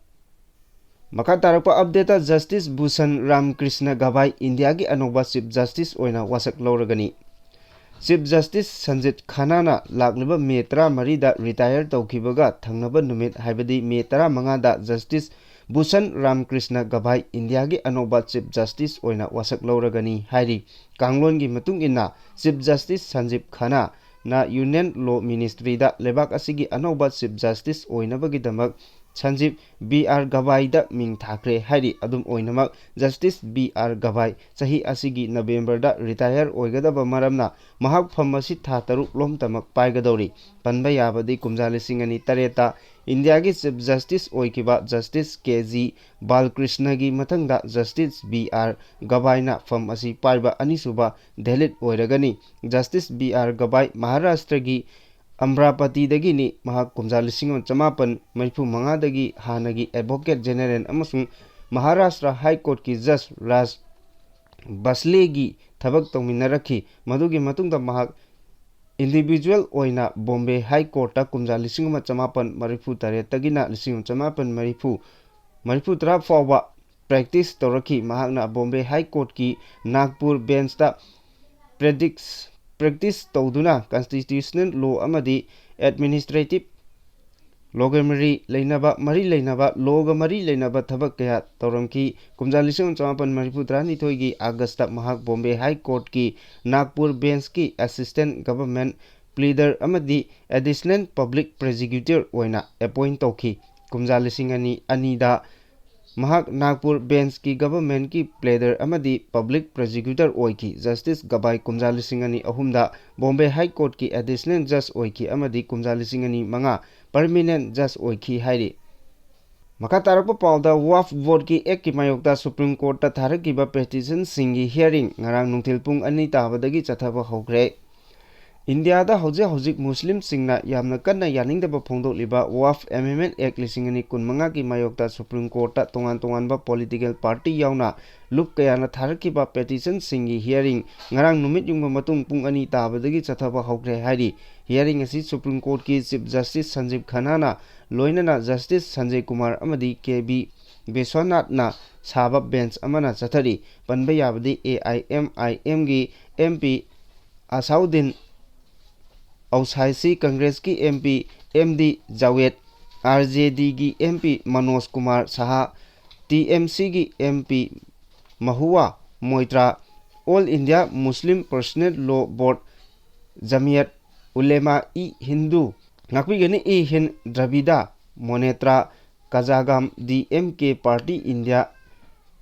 ꯃꯈꯥ ꯇꯥꯔꯛꯄ ꯑꯞꯗꯦꯠꯇ, ꯖꯁꯇꯤꯁ ꯚꯨꯁꯟ ꯔꯥꯝꯀ꯭ꯔꯤꯁꯅ ꯒꯚꯥꯏ ꯏꯟꯗꯤꯌꯥꯒꯤ ꯑꯅꯧꯕ ꯆꯤꯐ ꯖꯁꯇꯤꯁ ꯑꯣꯏꯅ ꯋꯥꯁꯛ ꯂꯧꯔꯒꯅꯤ꯫ ꯆꯤꯐ ꯖꯁꯇꯤꯁ ꯁꯟꯖꯤꯠ ꯈꯟꯅꯥꯅ ꯂꯥꯛꯂꯤꯕ ꯃꯦ ꯇꯔꯥꯃꯔꯤꯗ ꯔꯤꯇꯥꯌꯔ ꯇꯧꯈꯤꯕꯒ ꯊꯪꯅꯕ ꯅꯨꯃꯤꯠ, ꯍꯥꯏꯕꯗꯤ ꯃꯦ ꯇꯔꯥꯃꯉꯥꯗ ꯖꯁꯇꯤꯁ ꯚꯨꯁꯟ ꯔꯥꯝꯀ꯭ꯔꯤꯁꯅ ꯒꯚꯥꯏ ꯏꯟꯗꯤꯌꯥꯒꯤ ꯑꯅꯧꯕ ꯆꯤꯐ ꯖꯁꯇꯤꯁ ꯑꯣꯏꯅ ꯋꯥꯁꯛ ꯂꯧꯔꯒꯅꯤ ꯍꯥꯏꯔꯤ꯫ ꯀꯥꯡꯂꯣꯟꯒꯤ ꯃꯇꯨꯡ ꯏꯟꯅ, ꯆꯤꯐ ꯖꯁꯇꯤꯁ ꯁꯟꯖꯤꯞ ꯈꯟꯅꯥꯅ ꯌꯨꯅꯤꯌꯟ ꯂꯣ ꯃꯤꯅꯤꯁꯇ꯭ꯔꯤꯗ ꯂꯩꯕꯥꯛ ꯑꯁꯤꯒꯤ ꯑꯅꯧꯕ ꯆꯤꯐ ꯖꯁꯇꯤꯁ ꯑꯣꯏꯅꯕꯒꯤꯗꯃꯛ ꯁꯟꯖꯤꯞ ꯕꯤ ꯑꯥꯔ ꯒꯚꯥꯏꯗ ꯃꯤꯡ ꯊꯥꯈ꯭ꯔꯦ ꯍꯥꯏꯔꯤ꯫ ꯑꯗꯨꯝ ꯑꯣꯏꯅꯃꯛ, ꯖꯁꯇꯤꯁ ꯕꯤ ꯑꯥꯔ ꯒꯚꯥꯏ ꯆꯍꯤ ꯑꯁꯤꯒꯤ ꯅꯕꯦꯝꯕꯔꯗ ꯔꯤꯇꯥꯌꯔ ꯑꯣꯏꯒꯗꯕ ꯃꯔꯝꯅ ꯃꯍꯥꯛ ꯐꯝ ꯑꯁꯤ ꯊꯥ ꯇꯔꯨꯛ ꯂꯣꯝꯇꯃꯛ ꯄꯥꯏꯒꯗꯧꯔꯤ꯫ ꯄꯟꯕ ꯌꯥꯕꯗꯤ, ꯀꯨꯝꯖꯥ ꯂꯤꯁꯤꯡ ꯑꯅꯤ ꯇꯔꯦꯠꯇ ꯏꯟꯗꯤꯌꯥꯒꯤ ꯆꯤꯐ ꯖꯁꯇꯤꯁ ꯑꯣꯏꯈꯤꯕ ꯖꯁꯇꯤꯁ ꯀꯦ ꯖꯤ ꯕꯥꯜꯀ꯭ꯔꯤꯁꯅꯒꯤ ꯃꯊꯪꯗ ꯖꯁꯇꯤꯁ ꯕꯤ ꯑꯥꯔ ꯒꯚꯥꯏꯅ ꯐꯝ ꯑꯁꯤ ꯄꯥꯏꯕ ꯑꯅꯤꯁꯨꯕ ꯗꯦꯂꯤꯠ ꯑꯣꯏꯔꯒꯅꯤ꯫ ꯖꯁꯇꯤꯁ ꯕꯤ ꯑꯥꯔ ꯒꯚꯥꯏ ꯃꯍꯥꯔꯥꯁꯇ꯭ꯔꯒꯤ ꯑꯝꯕ꯭ꯔꯥꯄꯇꯤꯗꯒꯤꯅꯤ꯫ ꯃꯍꯥꯛ ꯀꯨꯝꯖꯥ ꯂꯤꯁꯤꯡ ꯑꯃ ꯆꯃꯥꯄꯟ ꯃꯔꯤꯐꯨ ꯃꯉꯥꯗꯒꯤ ꯍꯥꯟꯅꯒꯤ ꯑꯦꯗꯚꯣꯀꯦꯠ ꯖꯦꯅꯦꯔꯦꯜ ꯑꯃꯁꯨꯡ ꯃꯍꯥꯔꯥꯁꯇ꯭ꯔ ꯍꯥꯏ ꯀꯣꯔꯠꯀꯤ ꯖꯖ ꯔꯥꯖ ꯕꯁꯂꯦꯒꯤ ꯊꯕꯛ ꯇꯧꯃꯤꯟꯅꯔꯛꯈꯤ꯫ ꯃꯗꯨꯒꯤ ꯃꯇꯨꯡꯗ ꯃꯍꯥꯛ ꯏꯟꯗꯤꯚꯤꯖꯨꯋꯦꯜ ꯑꯣꯏꯅ ꯕꯣꯝꯕꯦ ꯍꯥꯏ ꯀꯣꯔꯠꯇ ꯀꯨꯝꯖꯥ ꯂꯤꯁꯤꯡ ꯑꯃ ꯆꯃꯥꯄꯟ ꯃꯔꯤꯐꯨ ꯇꯔꯦꯠꯇꯒꯤꯅ ꯂꯤꯁꯤꯡ ꯑꯃ ꯆꯃꯥꯄꯟ ꯃꯔꯤꯐꯨ, ꯃꯔꯤꯐꯨ ꯇꯔꯥ ꯐꯥꯎꯕ ꯄ꯭ꯔꯦꯛꯇꯤꯁ ꯇꯧꯔꯛꯈꯤ꯫ ꯃꯍꯥꯛꯅ ꯕꯣꯝꯕꯦ ꯍꯥꯏ ꯀꯣꯔꯠꯀꯤ ꯅꯥꯒꯄꯨꯔ ꯕꯦꯟꯁꯇ ꯄ꯭ꯔꯦꯗꯤꯛꯁ-, ꯄ꯭ꯔꯦꯛꯇꯤꯁ ꯇꯧꯗꯨꯅ ꯀꯟꯁꯇꯤꯇ꯭ꯌꯨꯁꯅꯦꯜ ꯂꯣ ꯑꯃꯗꯤ ꯑꯦꯗꯃꯤꯅꯤꯁꯇ꯭ꯔꯦꯇꯤꯚ ꯂꯣꯒ ꯃꯔꯤ ꯂꯩꯅꯕ, ꯃꯔꯤ ꯂꯩꯅꯕ, ꯂꯣꯒ ꯃꯔꯤ ꯂꯩꯅꯕ ꯊꯕꯛ ꯀꯌꯥ ꯇꯧꯔꯝꯈꯤ꯫ ꯀꯨꯝꯖꯥ ꯂꯤꯁꯤꯡ ꯑꯃ ꯆꯃꯥꯄꯟ ꯃꯔꯤꯐꯨ ꯇꯔꯥꯅꯤꯊꯣꯏꯒꯤ ꯑꯥꯒꯁꯇ ꯃꯍꯥꯛ ꯕꯣꯝꯕꯦ ꯍꯥꯏ ꯀꯣꯔꯠꯀꯤ ꯅꯥꯒꯄꯨꯔ ꯕꯦꯟꯁꯀꯤ ꯑꯦꯁꯤꯁꯇꯦꯟꯠ ꯒꯚꯔꯟꯃꯦꯟꯠ ꯄ꯭ꯂꯤꯗꯔ ꯑꯃꯗꯤ ꯑꯦꯗꯤꯁꯅꯦꯜ ꯄꯕ꯭ꯂꯤꯛ ꯄ꯭ꯔꯣꯁꯤꯀ꯭ꯌꯨꯇꯔ ꯑꯣꯏꯅ ꯑꯦꯄꯣꯏꯟꯠ ꯇꯧꯈꯤ꯫ ꯀꯨꯝꯖꯥ ꯂꯤꯁꯤꯡ ꯑꯅꯤ ꯑꯅꯤꯗ ꯃꯍꯥꯛ ꯅꯥꯒꯄꯨꯔ ꯕꯦꯟꯁꯀꯤ ꯒꯚꯔꯟꯃꯦꯟꯠꯀꯤ ꯄ꯭ꯂꯤꯗꯔ ꯑꯃꯗꯤ ꯄꯕ꯭ꯂꯤꯛ ꯄ꯭ꯔꯣꯁꯤꯀ꯭ꯌꯨꯇꯔ ꯑꯣꯏꯈꯤ꯫ ꯖꯁꯇꯤꯁ ꯒꯕꯥꯏ ꯀꯨꯝꯖꯥ ꯂꯤꯁꯤꯡ ꯑꯅꯤ ꯑꯍꯨꯝꯗ ꯕꯣꯝꯕꯦ ꯍꯥꯏ ꯀꯣꯔꯠꯀꯤ ꯑꯦꯗꯤꯁꯅꯦꯜ ꯖꯖ ꯑꯣꯏꯈꯤ ꯑꯃꯗꯤ ꯀꯨꯝꯖꯥ ꯂꯤꯁꯤꯡ ꯑꯅꯤ ꯃꯉꯥ ꯄꯔꯃꯤꯅꯦꯟꯠ ꯖꯖ ꯑꯣꯏꯈꯤ ꯍꯥꯏꯔꯤ꯫ ꯃꯈꯥ ꯇꯥꯔꯛꯄ ꯄꯥꯎꯗ, ꯋꯥꯐ ꯕꯣꯔꯗꯀꯤ ꯑꯦꯛꯀꯤ ꯃꯥꯌꯣꯛꯇ ꯁꯨꯄ꯭ꯔꯤꯝ ꯀꯣꯔꯠꯇ ꯊꯥꯔꯛꯈꯤꯕ ꯄꯦꯇꯤꯁꯟꯁꯤꯡꯒꯤ ꯍꯤꯌꯥꯔꯤꯡ ꯉꯔꯥꯡ ꯅꯨꯡꯊꯤꯜ ꯄꯨꯡ ꯑꯅꯤ ꯇꯥꯕꯗꯒꯤ ꯆꯠꯊꯕ ꯍꯧꯈ꯭ꯔꯦ꯫ ꯏꯟꯗꯤꯌꯥꯗ ꯍꯧꯖꯤꯛ ꯍꯧꯖꯤꯛ ꯃꯨꯁꯂꯤꯝꯁꯤꯡꯅ ꯌꯥꯝꯅ ꯀꯟꯅ ꯌꯥꯅꯤꯡꯗꯕ ꯐꯣꯡꯗꯣꯛꯂꯤꯕ ꯋꯥꯐ ꯑꯦꯃꯦꯟꯗꯃꯦꯟꯠ ꯑꯦꯛ ꯂꯤꯁꯤꯡ ꯑꯅꯤ ꯀꯨꯟꯃꯉꯥꯒꯤ ꯃꯥꯌꯣꯛꯇ ꯁꯨꯄ꯭ꯔꯤꯝ ꯀꯣꯔꯠꯇ ꯇꯣꯉꯥꯟ ꯇꯣꯉꯥꯟꯕ ꯄꯣꯂꯤꯇꯤꯀꯦꯜ ꯄꯥꯔꯇꯤ ꯌꯥꯎꯅ ꯂꯨꯞ ꯀꯌꯥꯅ ꯊꯥꯔꯛꯈꯤꯕ ꯄꯦꯇꯤꯁꯟꯁꯤꯡꯒꯤ ꯍꯤꯌꯥꯔꯤꯡ ꯉꯔꯥꯡ ꯅꯨꯃꯤꯠ ꯌꯨꯡꯕ ꯃꯇꯨꯡ ꯄꯨꯡ ꯑꯅꯤ ꯇꯥꯕꯗꯒꯤ ꯆꯠꯊꯕ ꯍꯧꯈ꯭ꯔꯦ ꯍꯥꯏꯔꯤ꯫ ꯍꯤꯌꯥꯔꯤꯡ ꯑꯁꯤ ꯁꯨꯄ꯭ꯔꯤꯝ ꯀꯣꯔꯠꯀꯤ ꯆꯤꯐ ꯖꯁꯇꯤꯁ ꯁꯟꯖꯤꯕ ꯈꯟꯅꯥꯅ ꯂꯣꯏꯅꯅ ꯖꯁꯇꯤꯁ ꯁꯟꯖꯌ ꯀꯨꯃꯥꯔ ꯑꯃꯗꯤ ꯀꯦ ꯕꯤ ꯕꯤꯁ꯭ꯋꯅꯥꯊꯅ ꯁꯥꯕ ꯕꯦꯟꯆ ꯑꯃꯅ ꯆꯠꯊꯔꯤ꯫ ꯄꯟꯕ ꯌꯥꯕꯗꯤ ꯑꯦ ꯑꯥꯏ ꯑꯦꯝ ꯑꯥꯏ ꯑꯦꯝꯒꯤ ꯑꯦꯝ ꯄꯤ ꯑꯁꯥꯎꯗꯤꯟ ꯑꯧꯁꯥꯏꯁꯤ, ꯀꯪꯒ꯭ꯔꯦꯁꯀꯤ M P M D Jawed, R J ꯗꯤꯒꯤ M P Manoj Kumar Saha, T M ꯁꯤꯒꯤ M P Mahua Moitra, all India Muslim personal law board, Jamiat Ulema e Hind, ꯉꯥꯛꯄꯤꯒꯅꯤ ꯏ ꯍꯤꯟꯗ Dravida Munnetra, Kazhagam D M K party India,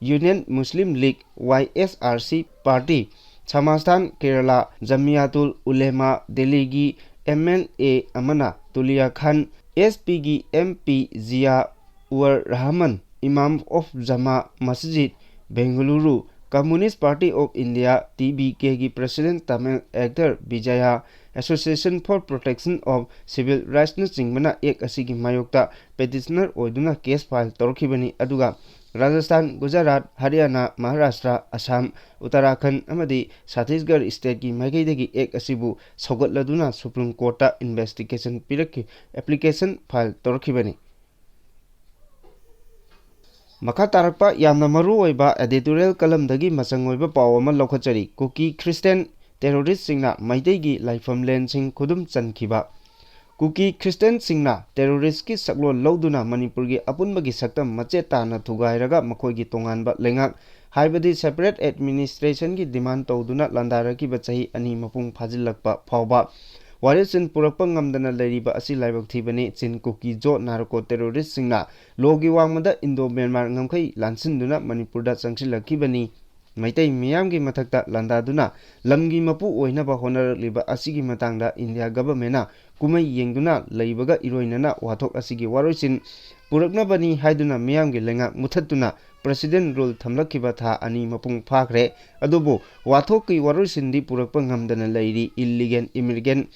union Muslim league, Y S R C party, Samastha Kerala, Jamiatul Ulema ꯗꯦꯜꯂꯤꯒꯤ M L A ꯑꯃꯅ ꯇꯨꯂꯤꯌꯥ ꯈꯥꯟ, ꯑꯦꯁ ꯄꯤꯒꯤ M P Zia ur Rahman, imam of Jama Masjid, Bengaluru, communist party of India, T B ꯀꯦꯒꯤ president Tamil Akhtar Bijaya, association for protection of civil ꯔꯥꯏꯠꯁꯅꯆꯤꯡꯕꯅ ꯑꯦꯛ ꯑꯁꯤꯒꯤ ꯃꯥꯌꯣꯛꯇ ꯄꯦꯇꯤꯁꯅꯔ ꯑꯣꯏꯗꯨꯅ case file ꯇꯧꯔꯛꯈꯤꯕꯅꯤ꯫ ꯑꯗꯨꯒ ꯔꯥꯖꯁꯊꯥꯟ, ꯒꯨꯖꯔꯥꯠ, ꯍꯔꯤꯌꯥꯅꯥ, ꯃꯍꯥꯔꯥꯁꯇ꯭ꯔ, ꯑꯁꯥꯝ, ꯎꯠꯇꯔꯥꯈꯟꯗ ꯑꯃꯗꯤ ꯁꯠꯇꯤꯁꯒꯔ ꯁ꯭ꯇꯦꯠꯀꯤ ꯃꯥꯏꯀꯩꯗꯒꯤ ꯑꯦꯛ ꯑꯁꯤꯕꯨ ꯁꯧꯒꯠꯂꯗꯨꯅ ꯁꯨꯄ꯭ꯔꯤꯝ ꯀꯣꯔꯠꯇ ꯏꯟꯚꯦꯁꯇꯤꯒꯦꯁꯟ ꯄꯤꯔꯛꯈꯤ, ꯑꯦꯄ꯭ꯂꯤꯀꯦꯁꯟ ꯐꯥꯏꯜ ꯇꯧꯔꯛꯈꯤꯕꯅꯤ꯫ ꯃꯈꯥ ꯇꯥꯔꯛꯄ ꯌꯥꯝꯅ ꯃꯔꯨ ꯑꯣꯏꯕ editorial columnꯗꯒꯤ ꯃꯆꯪ ꯑꯣꯏꯕ ꯄꯥꯎ ꯑꯃ ꯂꯧꯈꯠꯆꯔꯤ꯫ ꯀꯨꯀꯤ ꯈ꯭ꯔꯤꯁꯇꯤꯌꯥꯟ terroristꯁꯤꯡꯅ ꯃꯩꯇꯩꯒꯤ ꯂꯥꯏꯐꯝꯂꯦꯟꯁꯤꯡ ꯈꯨꯗꯨꯝ ꯆꯟꯈꯤꯕ꯫ ꯀꯨꯀꯤ ꯈ꯭ꯔꯤꯁꯇꯤꯌꯥꯟꯁꯤꯡꯅ terroristꯀꯤ ꯁꯛꯂꯣꯟ ꯂꯧꯗꯨꯅ ꯃꯅꯤꯄꯨꯔꯒꯤ ꯑꯄꯨꯟꯕꯒꯤ ꯁꯛꯇꯝ ꯃꯆꯦꯠ ꯇꯥꯅ ꯊꯨꯒꯥꯏꯔꯒ ꯃꯈꯣꯏꯒꯤ ꯇꯣꯉꯥꯟꯕ ꯂꯩꯉꯥꯛ, ꯍꯥꯏꯕꯗꯤ separate administrationꯒꯤ demand ꯇꯧꯗꯨꯅ ꯂꯥꯟꯗꯥꯔꯛꯈꯤꯕ ꯆꯍꯤ ꯑꯅꯤ ꯃꯄꯨꯡ ꯐꯥꯖꯤꯜꯂꯛꯄ ꯐꯥꯎꯕ ꯋꯥꯔꯦꯞꯁꯤꯟ ꯄꯨꯔꯛꯄ ꯉꯝꯗꯅ ꯂꯩꯔꯤꯕ ꯑꯁꯤ ꯂꯥꯏꯕꯛ ꯊꯤꯕꯅꯤ꯫ ꯆꯤꯟ ꯀꯨꯀꯤ ꯖꯣ narco terroristꯁꯤꯡꯅ ꯂꯣꯒꯤ ꯋꯥꯡꯃꯗ Indo-Myanmar ꯉꯝꯈꯩ ꯂꯥꯟꯁꯤꯟꯗꯨꯅ ꯃꯅꯤꯄꯨꯔꯗ ꯆꯪꯁꯤꯜꯂꯛꯈꯤꯕꯅꯤ꯫ ꯃꯩꯇꯩ ꯃꯤꯌꯥꯝꯒꯤ ꯃꯊꯛꯇ ꯂꯥꯟꯗꯥꯗꯨꯅ ꯂꯝꯒꯤ ꯃꯄꯨ ꯑꯣꯏꯅꯕ ꯍꯣꯠꯅꯔꯛꯂꯤꯕ ꯑꯁꯤꯒꯤ ꯃꯇꯥꯡꯗ ꯏꯟꯗꯤꯌꯥ ꯒꯚꯔꯟꯃꯦꯟꯅ ꯀꯨꯝꯍꯩ ꯌꯦꯡꯗꯨꯅ ꯂꯩꯕꯒ ꯏꯔꯣꯏꯅꯅ ꯋꯥꯊꯣꯛ ꯑꯁꯤꯒꯤ ꯋꯥꯔꯣꯏꯁꯤꯟ ꯄꯨꯔꯛꯅꯕꯅꯤ ꯍꯥꯏꯗꯨꯅ ꯃꯤꯌꯥꯝꯒꯤ ꯂꯩꯉꯥꯛ ꯃꯨꯊꯠꯇꯨꯅ president rule ꯊꯝꯂꯛꯈꯤꯕ ꯊꯥ ꯑꯅꯤ ꯃꯄꯨꯡ ꯐꯥꯈ꯭ꯔꯦ꯫ ꯑꯗꯨꯕꯨ ꯋꯥꯊꯣꯛꯀꯤ ꯋꯥꯔꯣꯏꯁꯤꯟꯗꯤ ꯄꯨꯔꯛꯄ ꯉꯝꯗꯅ ꯂꯩꯔꯤ꯫ Illegal immigrant,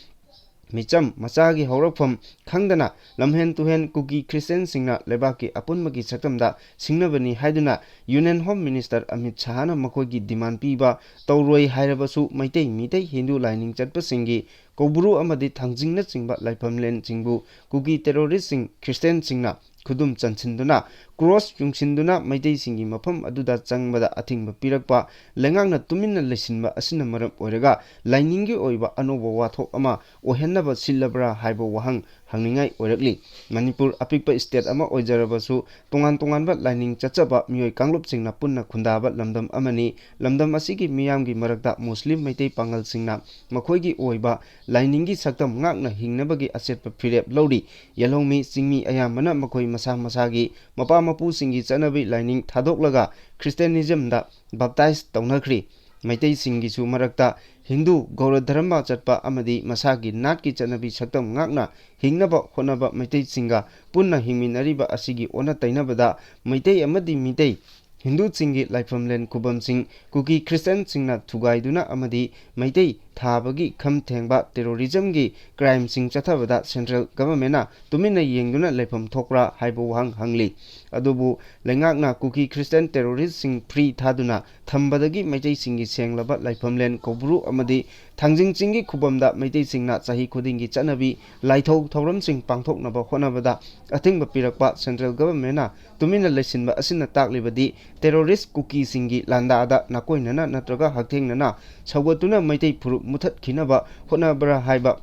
ꯃꯤꯆꯝ ꯃꯆꯥꯒꯤ ꯍꯧꯔꯛꯐꯝ ꯈꯪꯗꯅ ꯂꯝꯍꯦꯟ ꯇꯨꯍꯦꯟ ꯀꯨꯀꯤ ꯈ꯭ꯔꯤꯁꯇꯤꯌꯥꯟꯁꯤꯡꯅ ꯂꯩꯕꯥꯛꯀꯤ ꯑꯄꯨꯟꯕꯒꯤ ꯁꯛꯇꯝꯗ ꯁꯤꯡꯅꯕꯅꯤ ꯍꯥꯏꯗꯨꯅ Union Home Minister ꯑꯃꯤꯠ ꯁꯥꯍꯅ ꯃꯈꯣꯏꯒꯤ demand ꯄꯤꯕ ꯇꯧꯔꯣꯏ ꯍꯥꯏꯔꯕꯁꯨ ꯃꯩꯇꯩ, ꯃꯤꯇꯩ, ꯍꯤꯟꯗꯨ ꯂꯥꯏꯅꯤꯡ ꯆꯠꯄꯁꯤꯡꯒꯤ ꯀꯧꯕ꯭ꯔꯨ ꯑꯃꯗꯤ ꯊꯥꯡꯖꯤꯡꯅꯆꯤꯡꯕ ꯂꯥꯏꯐꯝꯂꯦꯟꯁꯤꯡꯕꯨ ꯀꯨꯀꯤ terroristꯁꯤꯡ ꯈ꯭ꯔꯤꯁꯇꯤꯌꯥꯟꯁꯤꯡꯅ ꯈꯨꯗꯨꯝ ꯆꯟꯁꯤꯟꯗꯨꯅ cross ꯌꯨꯡꯁꯤꯟꯗꯨꯅ ꯃꯩꯇꯩꯁꯤꯡꯒꯤ ꯃꯐꯝ ꯑꯗꯨꯗ ꯆꯪꯕꯗ ꯑꯊꯤꯡꯕ ꯄꯤꯔꯛꯄ ꯂꯩꯉꯥꯛꯅ ꯇꯨꯃꯤꯟꯅ ꯂꯩꯁꯤꯟꯕ ꯑꯁꯤꯅ ꯃꯔꯝ ꯑꯣꯏꯔꯒ ꯂꯥꯏꯅꯤꯡꯒꯤ ꯑꯣꯏꯕ ꯑꯅꯧꯕ ꯋꯥꯊꯣꯛ ꯑꯃ ꯑꯣꯏꯍꯟꯅꯕ ꯁꯤꯜꯂꯕ꯭ꯔꯥ ꯍꯥꯏꯕ ꯋꯥꯍꯪ ꯍꯪꯅꯤꯡꯉꯥꯏ ꯑꯣꯏꯔꯛꯂꯤ꯫ ꯃꯅꯤꯄꯨꯔ ꯑꯄꯤꯛꯄ state ꯑꯃ ꯑꯣꯏꯖꯔꯕꯁꯨ ꯇꯣꯉꯥꯟ ꯇꯣꯉꯥꯟꯕ ꯂꯥꯏꯅꯤꯡ ꯆꯠꯆꯕ ꯃꯤꯑꯣꯏ ꯀꯥꯡꯂꯨꯞꯁꯤꯡꯅ ꯄꯨꯟꯅ ꯈꯨꯟꯗꯥꯕ ꯂꯝꯗꯝ ꯑꯃꯅꯤ꯫ ꯂꯝꯗꯝ ꯑꯁꯤꯒꯤ ꯃꯤꯌꯥꯝꯒꯤ ꯃꯔꯛꯇ ꯃꯨꯁꯂꯤꯝ, ꯃꯩꯇꯩ ꯄꯥꯉꯜꯁꯤꯡꯅ ꯃꯈꯣꯏꯒꯤ ꯑꯣꯏꯕ ꯂꯥꯏꯅꯤꯡꯒꯤ ꯁꯛꯇꯝ ꯉꯥꯛꯅ ꯍꯤꯡꯅꯕꯒꯤ ꯑꯆꯦꯠꯄ ꯐꯤꯔꯦꯞ ꯂꯧꯔꯤ꯫ ꯌꯦꯜꯍꯧꯃꯤ ꯆꯤꯡꯃꯤ ꯑꯌꯥꯝꯕꯅ ꯃꯈꯣꯏ ꯃꯁꯥ ꯃꯁꯥꯒꯤ ꯃꯄꯥ ꯃꯄꯨꯁꯤꯡꯒꯤ ꯆꯠꯅꯕꯤ ꯂꯥꯏꯅꯤꯡ ꯊꯥꯗꯣꯛꯂꯒ Christianismꯗ baptize ꯇꯧꯅꯈ꯭ꯔꯤ꯫ ꯃꯩꯇꯩꯁꯤꯡꯒꯤꯁꯨ ꯃꯔꯛꯇ ꯍꯤꯟꯗꯨ ꯒꯧꯔ ꯙꯔꯃ ꯆꯠꯄ ꯑꯃꯗꯤ ꯃꯁꯥꯒꯤ ꯅꯥꯠꯀꯤ ꯆꯠꯅꯕꯤ ꯁꯛꯇꯝ ꯉꯥꯛꯅ ꯍꯤꯡꯅꯕ ꯍꯣꯠꯅꯕ ꯃꯩꯇꯩꯁꯤꯡꯒ ꯄꯨꯟꯅ ꯍꯤꯡꯃꯤꯟꯅꯔꯤꯕ ꯑꯁꯤꯒꯤ ꯑꯣꯟꯅ ꯇꯩꯅꯕꯗ ꯃꯩꯇꯩ ꯑꯃꯗꯤ ꯃꯤꯇꯩ ꯍꯤꯟꯗꯨꯁꯤꯡꯒꯤ ꯂꯥꯏꯐꯝꯂꯦꯟ ꯈꯨꯕꯝꯁꯤꯡ ꯀꯨꯀꯤ ꯈ꯭ꯔꯤꯁꯇꯤꯌꯥꯟꯁꯤꯡꯅ ꯊꯨꯒꯥꯏꯗꯨꯅ ꯑꯃꯗꯤ ꯃꯩꯇꯩ ꯊꯥꯕꯒꯤ ꯈꯝ ꯊꯦꯡꯕ terrorismꯒꯤ crimeꯁꯤꯡ ꯆꯠꯊꯕꯗ central governmentꯅ ꯇꯨꯃꯤꯟꯅ ꯌꯦꯡꯗꯨꯅ ꯂꯩꯐꯝ ꯊꯣꯛꯄ꯭ꯔꯥ ꯍꯥꯏꯕ ꯋꯥꯍꯪ ꯍꯪꯂꯤ꯫ ꯑꯗꯨꯕꯨ ꯂꯩꯉꯥꯛꯅ ꯀꯨꯀꯤ Christian terroristꯁꯤꯡ free ꯊꯥꯗꯨꯅ ꯊꯝꯕꯗꯒꯤ ꯃꯩꯇꯩꯁꯤꯡꯒꯤ ꯁꯦꯡꯂꯕ ꯂꯥꯏꯐꯝꯂꯦꯟ ꯀꯧꯕ꯭ꯔꯨ ꯑꯃꯗꯤ ꯊꯥꯡꯖꯤꯡ ꯆꯤꯡꯒꯤ ꯈꯨꯕꯝꯗ ꯃꯩꯇꯩꯁꯤꯡꯅ ꯆꯍꯤ ꯈꯨꯗꯤꯡꯒꯤ ꯆꯠꯅꯕꯤ ꯂꯥꯏꯊꯧ ꯊꯧꯔꯝꯁꯤꯡ ꯄꯥꯡꯊꯣꯛꯅꯕ ꯍꯣꯠꯅꯕꯗ ꯑꯊꯤꯡꯕ ꯄꯤꯔꯛꯄ central governmentꯅ ꯇꯨꯃꯤꯟꯅ ꯂꯩꯁꯤꯟꯕ ꯑꯁꯤꯅ ꯇꯥꯛꯂꯤꯕꯗꯤ terrorist ꯀꯨꯀꯤꯁꯤꯡꯒꯤ ꯂꯥꯟꯗꯥꯗ ꯅꯥꯀꯣꯏꯅꯅ ꯅꯠꯇ꯭ꯔꯒ ꯍꯛꯊꯦꯡꯅꯅ ꯁꯧꯒꯠꯇꯨꯅ ꯃꯩꯇꯩ ꯐꯨꯔꯨꯞ ꯃꯨꯊꯠꯈꯤꯅꯕ ꯍꯣꯠꯅꯕ꯭ꯔꯥ ꯍꯥꯏꯕ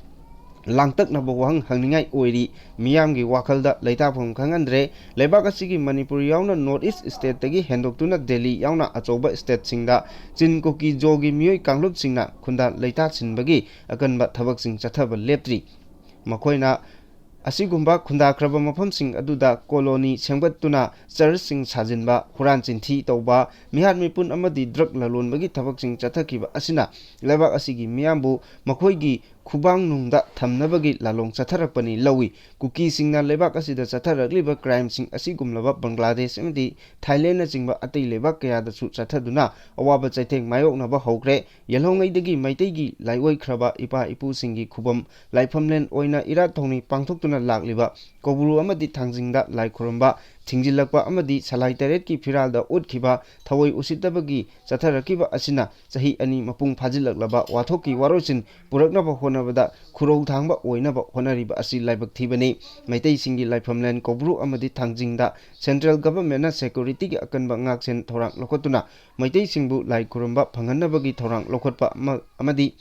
ꯂꯥꯡꯇꯛꯅꯕ ꯋꯥꯍꯪ ꯍꯪꯅꯤꯡꯉꯥꯏ ꯑꯣꯏꯔꯤ꯫ ꯃꯤꯌꯥꯝꯒꯤ ꯋꯥꯈꯜꯗ ꯂꯩꯇꯥꯐꯝ ꯈꯪꯍꯟꯗ꯭ꯔꯦ꯫ ꯂꯩꯕꯥꯛ ꯑꯁꯤꯒꯤ ꯃꯅꯤꯄꯨꯔ ꯌꯥꯎꯅ North East stateꯇꯒꯤ ꯍꯦꯟꯗꯣꯛꯇꯨꯅ ꯗꯦꯜꯂꯤ ꯌꯥꯎꯅ ꯑꯆꯧꯕ stateꯁꯤꯡꯗ ꯆꯤꯟ ꯀꯨꯀꯤ ꯖꯣꯒꯤ ꯃꯤꯑꯣꯏ ꯀꯥꯡꯂꯨꯞꯁꯤꯡꯅ ꯈꯨꯟꯗꯥ ꯂꯩꯇꯥꯁꯤꯟꯕꯒꯤ ꯑꯀꯟꯕ ꯊꯕꯛꯁꯤꯡ ꯆꯠꯊꯕ ꯂꯦꯞꯇ꯭ꯔꯤ꯫ ꯃꯈꯣꯏꯅ ꯑꯁꯤꯒꯨꯝꯕ ꯈꯨꯟꯗꯥꯈ꯭ꯔꯕ ꯃꯐꯝꯁꯤꯡ ꯑꯗꯨꯗ colony ꯁꯦꯝꯒꯠꯇꯨꯅ churchꯁꯤꯡ ꯁꯥꯖꯤꯟꯕ, ꯍꯨꯔꯥꯟ ꯆꯤꯟꯊꯤ ꯇꯧꯕ, ꯃꯤꯍꯥꯠ ꯃꯤꯄꯨꯟ ꯑꯃꯗꯤ drug ꯂꯂꯣꯟꯕꯒꯤ ꯊꯕꯛꯁꯤꯡ ꯆꯠꯊꯈꯤꯕ ꯑꯁꯤꯅ ꯂꯩꯕꯥꯛ ꯑꯁꯤꯒꯤ ꯃꯤꯌꯥꯝꯕꯨ ꯃꯈꯣꯏꯒꯤ ꯈꯨꯕꯥꯡꯅꯨꯡꯗ ꯊꯝꯅꯕꯒꯤ ꯂꯥꯂꯣꯡ ꯆꯠꯊꯔꯛꯄꯅꯤ ꯂꯧꯏ꯫ ꯀꯨꯀꯤꯁꯤꯡꯅ ꯂꯩꯕꯥꯛ ꯑꯁꯤꯗ ꯆꯠꯊꯔꯛꯂꯤꯕ crimeꯁꯤꯡ ꯑꯁꯤꯒꯨꯝꯂꯕ ꯕꯪꯒ꯭ꯂꯥꯗꯦꯁ ꯑꯃꯗꯤ ꯊꯥꯏꯂꯦꯟꯅꯆꯤꯡꯕ ꯑꯇꯩ ꯂꯩꯕꯥꯛ ꯀꯌꯥꯗꯁꯨ ꯆꯠꯊꯗꯨꯅ ꯑꯋꯥꯕ ꯆꯩꯊꯦꯡ ꯃꯥꯌꯣꯛꯅꯕ ꯍꯧꯈ꯭ꯔꯦ꯫ ꯌꯦꯜꯍꯧꯉꯩꯗꯒꯤ ꯃꯩꯇꯩꯒꯤ ꯂꯥꯏꯑꯣꯏꯈ꯭ꯔꯕ ꯏꯄꯥ ꯏꯄꯨꯁꯤꯡꯒꯤ ꯈꯨꯕꯝ ꯂꯥꯏꯐꯝꯂꯦꯟ ꯑꯣꯏꯅ ꯏꯔꯥꯠ ꯊꯧꯅꯤ ꯄꯥꯡꯊꯣꯛꯇꯨꯅ ꯂꯥꯛꯂꯤꯕ ꯀꯧꯕ꯭ꯔꯨ ꯑꯃꯗꯤ ꯊꯥꯡꯖꯤꯡꯗ ꯂꯥꯏ ꯈꯨꯔꯨꯝꯕ ꯊꯤꯡꯖꯤꯜꯂꯛꯄ ꯑꯃꯗꯤ ꯁꯂꯥꯏ ꯇꯔꯦꯠꯀꯤ ꯐꯤꯔꯥꯜꯗ ꯎꯠꯈꯤꯕ ꯊꯑꯣꯏ ꯎꯁꯤꯠꯇꯕꯒꯤ ꯆꯠꯊꯔꯛꯈꯤꯕ ꯑꯁꯤꯅ ꯆꯍꯤ ꯑꯅꯤ ꯃꯄꯨꯡ ꯐꯥꯖꯤꯜꯂꯛꯂꯕ ꯋꯥꯊꯣꯛꯀꯤ ꯋꯥꯔꯣꯏꯁꯤꯟ ꯄꯨꯔꯛꯅꯕ ꯍꯣꯠꯅꯕꯗ ꯈꯨꯔꯧ ꯊꯥꯡꯕ ꯑꯣꯏꯅꯕ ꯍꯣꯠꯅꯔꯤꯕ ꯑꯁꯤ ꯂꯥꯏꯕꯛ ꯊꯤꯕꯅꯤ꯫ ꯃꯩꯇꯩꯁꯤꯡꯒꯤ ꯂꯥꯏꯐꯝꯂꯦꯟ ꯀꯧꯕ꯭ꯔꯨ ꯑꯃꯗꯤ ꯊꯥꯡꯖꯤꯡꯗ central governmentꯅ securityꯒꯤ ꯑꯀꯟꯕ ꯉꯥꯛꯁꯦꯟ ꯊꯧꯔꯥꯡ ꯂꯧꯈꯠꯇꯨꯅ ꯃꯩꯇꯩꯁꯤꯡꯕꯨ ꯂꯥꯏ ꯈꯨꯔꯨꯝꯕ ꯐꯪꯍꯟꯅꯕꯒꯤ ꯊꯧꯔꯥꯡ ꯂꯧꯈꯠꯄ ꯑꯃ-, ꯑꯃꯗꯤ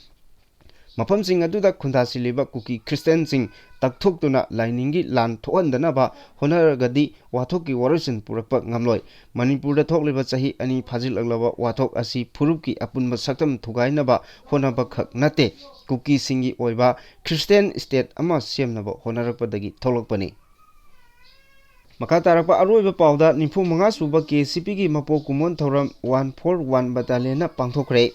ꯃꯐꯝꯁꯤꯡ ꯑꯗꯨꯗ ꯈꯨꯟꯗꯥꯁꯤꯜꯂꯤꯕ ꯀꯨꯀꯤ Christianꯁꯤꯡ ꯇꯛꯊꯣꯛꯇꯨꯅ ꯂꯥꯏꯅꯤꯡꯒꯤ ꯂꯥꯟ ꯊꯣꯛꯍꯟꯗꯅꯕ ꯍꯣꯠꯅꯔꯒꯗꯤ ꯋꯥꯊꯣꯛꯀꯤ ꯋꯥꯔꯣꯏꯁꯤꯟ ꯄꯨꯔꯛꯄ ꯉꯝꯂꯣꯏ꯫ ꯃꯅꯤꯄꯨꯔꯗ ꯊꯣꯛꯂꯤꯕ ꯆꯍꯤ ꯑꯅꯤ ꯐꯥꯖꯤꯜꯂꯛꯂꯕ ꯋꯥꯊꯣꯛ ꯑꯁꯤ ꯐꯨꯔꯨꯞꯀꯤ ꯑꯄꯨꯟꯕ ꯁꯛꯇꯝ ꯊꯨꯒꯥꯏꯅꯕ ꯍꯣꯠꯅꯕꯈꯛ ꯅꯠꯇꯦ, ꯀꯨꯀꯤꯁꯤꯡꯒꯤ ꯑꯣꯏꯕ Christian state ꯑꯃ ꯁꯦꯝꯅꯕ ꯍꯣꯠꯅꯔꯛꯄꯗꯒꯤ ꯊꯣꯛꯂꯛꯄꯅꯤ꯫ ꯃꯈꯥ ꯇꯥꯔꯛꯄ ꯑꯔꯣꯏꯕ ꯄꯥꯎꯗ ꯅꯤꯐꯨ ꯃꯉꯥ ꯁꯨꯕ KCPꯒꯤ ꯃꯄꯣꯛ ꯀꯨꯝꯑꯣꯟ ꯊꯧꯔꯝ one four one battalionꯅ ꯄꯥꯡꯊꯣꯛꯈ꯭ꯔꯦ꯫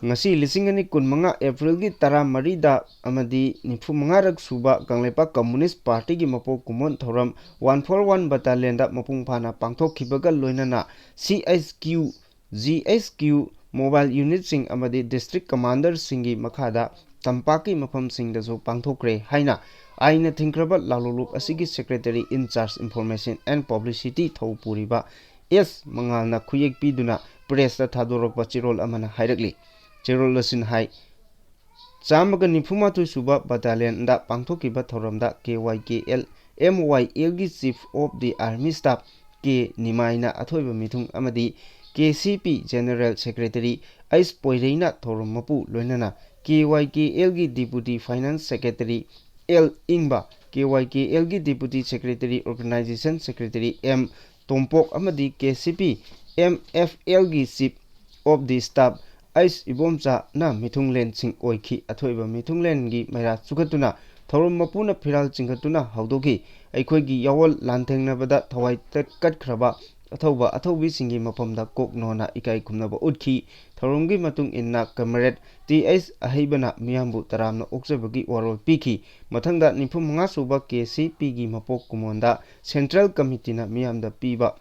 ꯉꯁꯤ ꯂꯤꯁꯤꯡ ꯑꯅꯤ ꯀꯨꯟꯃꯉꯥ Aprilꯒꯤ ꯇꯔꯥꯃꯔꯤꯗ ꯑꯃꯗꯤ ꯅꯤꯐꯨ ꯃꯉꯥꯔꯛ ꯁꯨꯕ ꯀꯪꯂꯩꯄꯥꯛ Communist Partyꯒꯤ ꯃꯄꯣꯛ ꯀꯨꯝꯑꯣꯟ ꯊꯧꯔꯝ one four one battalionꯗ ꯃꯄꯨꯡ ꯐꯥꯅ ꯄꯥꯡꯊꯣꯛꯈꯤꯕꯒ ꯂꯣꯏꯅꯅ CHQ, GHQ, mobile unitꯁꯤꯡ ꯑꯃꯗꯤ district commanderꯁꯤꯡꯒꯤ ꯃꯈꯥꯗ ꯇꯝꯄꯥꯛꯀꯤ ꯃꯐꯝꯁꯤꯡꯗꯁꯨ ꯄꯥꯡꯊꯣꯛꯈ꯭ꯔꯦ ꯍꯥꯏꯅ ꯑꯥꯏꯟꯅ ꯊꯤꯡꯈ꯭ꯔꯕ ꯂꯥꯂꯣꯡꯂꯨꯞ ꯑꯁꯤꯒꯤ Secretary in charge Information and Publicity ꯊꯧ ꯄꯨꯔꯤꯕ ꯑꯦꯁ ꯃꯉꯥꯜꯅ ꯈꯨꯌꯦꯛ ꯄꯤꯗꯨꯅ pressꯇ ꯊꯥꯗꯣꯔꯛꯄ ꯆꯦꯔꯣꯜ ꯑꯃꯅ ꯍꯥꯏꯔꯛꯂꯤ꯫ ꯆꯦꯔꯣꯜ ꯑꯁꯤꯅ ꯍꯥꯏ, ꯆꯥꯝꯃꯒ ꯅꯤꯐꯨ ꯃꯥꯊꯣꯏ ꯁꯨꯕ battalionꯗ ꯄꯥꯡꯊꯣꯛꯈꯤꯕ ꯊꯧꯔꯝꯗ K Y K L M Y Lꯒꯤ Chief of the Army Staff ꯀꯦ ꯅꯤꯃꯥꯏꯅ ꯑꯊꯣꯏꯕ ꯃꯤꯊꯨꯡ ꯑꯃꯗꯤ K C P General Secretary ꯑꯩꯁ ꯄꯣꯏꯔꯩꯅ ꯊꯧꯔꯝ ꯃꯄꯨ ꯂꯣꯏꯅꯅ K Y K Lꯒꯤ Deputy Finance Secretary L ꯏꯪꯕ, K Y K Lꯒꯤ Deputy Secretary Organization Secretary M Tompok ꯑꯃꯗꯤ K C P M F Lꯒꯤ Chief of the Staff ꯑꯩꯁ ꯏꯕꯣꯝꯆꯥꯅ ꯃꯤꯊꯨꯡꯂꯦꯟꯁꯤꯡ ꯑꯣꯏꯈꯤ꯫ ꯑꯊꯣꯏꯕ ꯃꯤꯊꯨꯡꯂꯦꯟꯒꯤ ꯃꯩꯔꯥ ꯆꯨꯈꯠꯇꯨꯅ ꯊꯧꯔꯝ ꯃꯄꯨꯅ ꯐꯤꯔꯥꯜ ꯆꯤꯡꯈꯠꯇꯨꯅ ꯍꯧꯗꯣꯛꯈꯤ꯫ ꯑꯩꯈꯣꯏꯒꯤ ꯌꯥꯑꯣꯜ ꯂꯥꯟꯊꯦꯡꯅꯕꯗ ꯊꯋꯥꯏ ꯇꯠ-, ꯀꯠꯈ꯭ꯔꯕ ꯑꯊꯧꯕ ꯑꯊꯧꯕꯤꯁꯤꯡꯒꯤ ꯃꯐꯝꯗ ꯀꯣꯛ ꯅꯣꯟꯅ ꯏꯀꯥꯏ ꯈꯨꯝꯅꯕ ꯎꯠꯈꯤ꯫ ꯊꯧꯔꯝꯒꯤ ꯃꯇꯨꯡ ꯏꯟꯅ Comrade ꯇꯤ ꯑꯩꯁ ꯑꯍꯩꯕꯅ ꯃꯤꯌꯥꯝꯕꯨ ꯇꯔꯥꯝꯅ ꯑꯣꯛꯆꯕꯒꯤ ꯋꯥꯔꯣꯜ ꯄꯤꯈꯤ꯫ ꯃꯊꯪꯗ ꯅꯤꯐꯨ ꯃꯉꯥ ꯁꯨꯕ K C Pꯒꯤ ꯃꯄꯣꯛ ꯀꯨꯝꯑꯣꯟꯗ Central Committeeꯅ ꯃꯤꯌꯥꯝꯗ ꯄꯤꯕ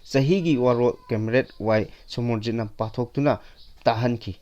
ꯆꯍꯤꯒꯤ ꯋꯥꯔꯣꯜ Comrade ꯋꯥꯏ ꯁꯣꯃꯣꯔꯖꯤꯠꯅ ꯄꯥꯊꯣꯛꯇꯨꯅ ꯇꯥꯍꯟꯈꯤ꯫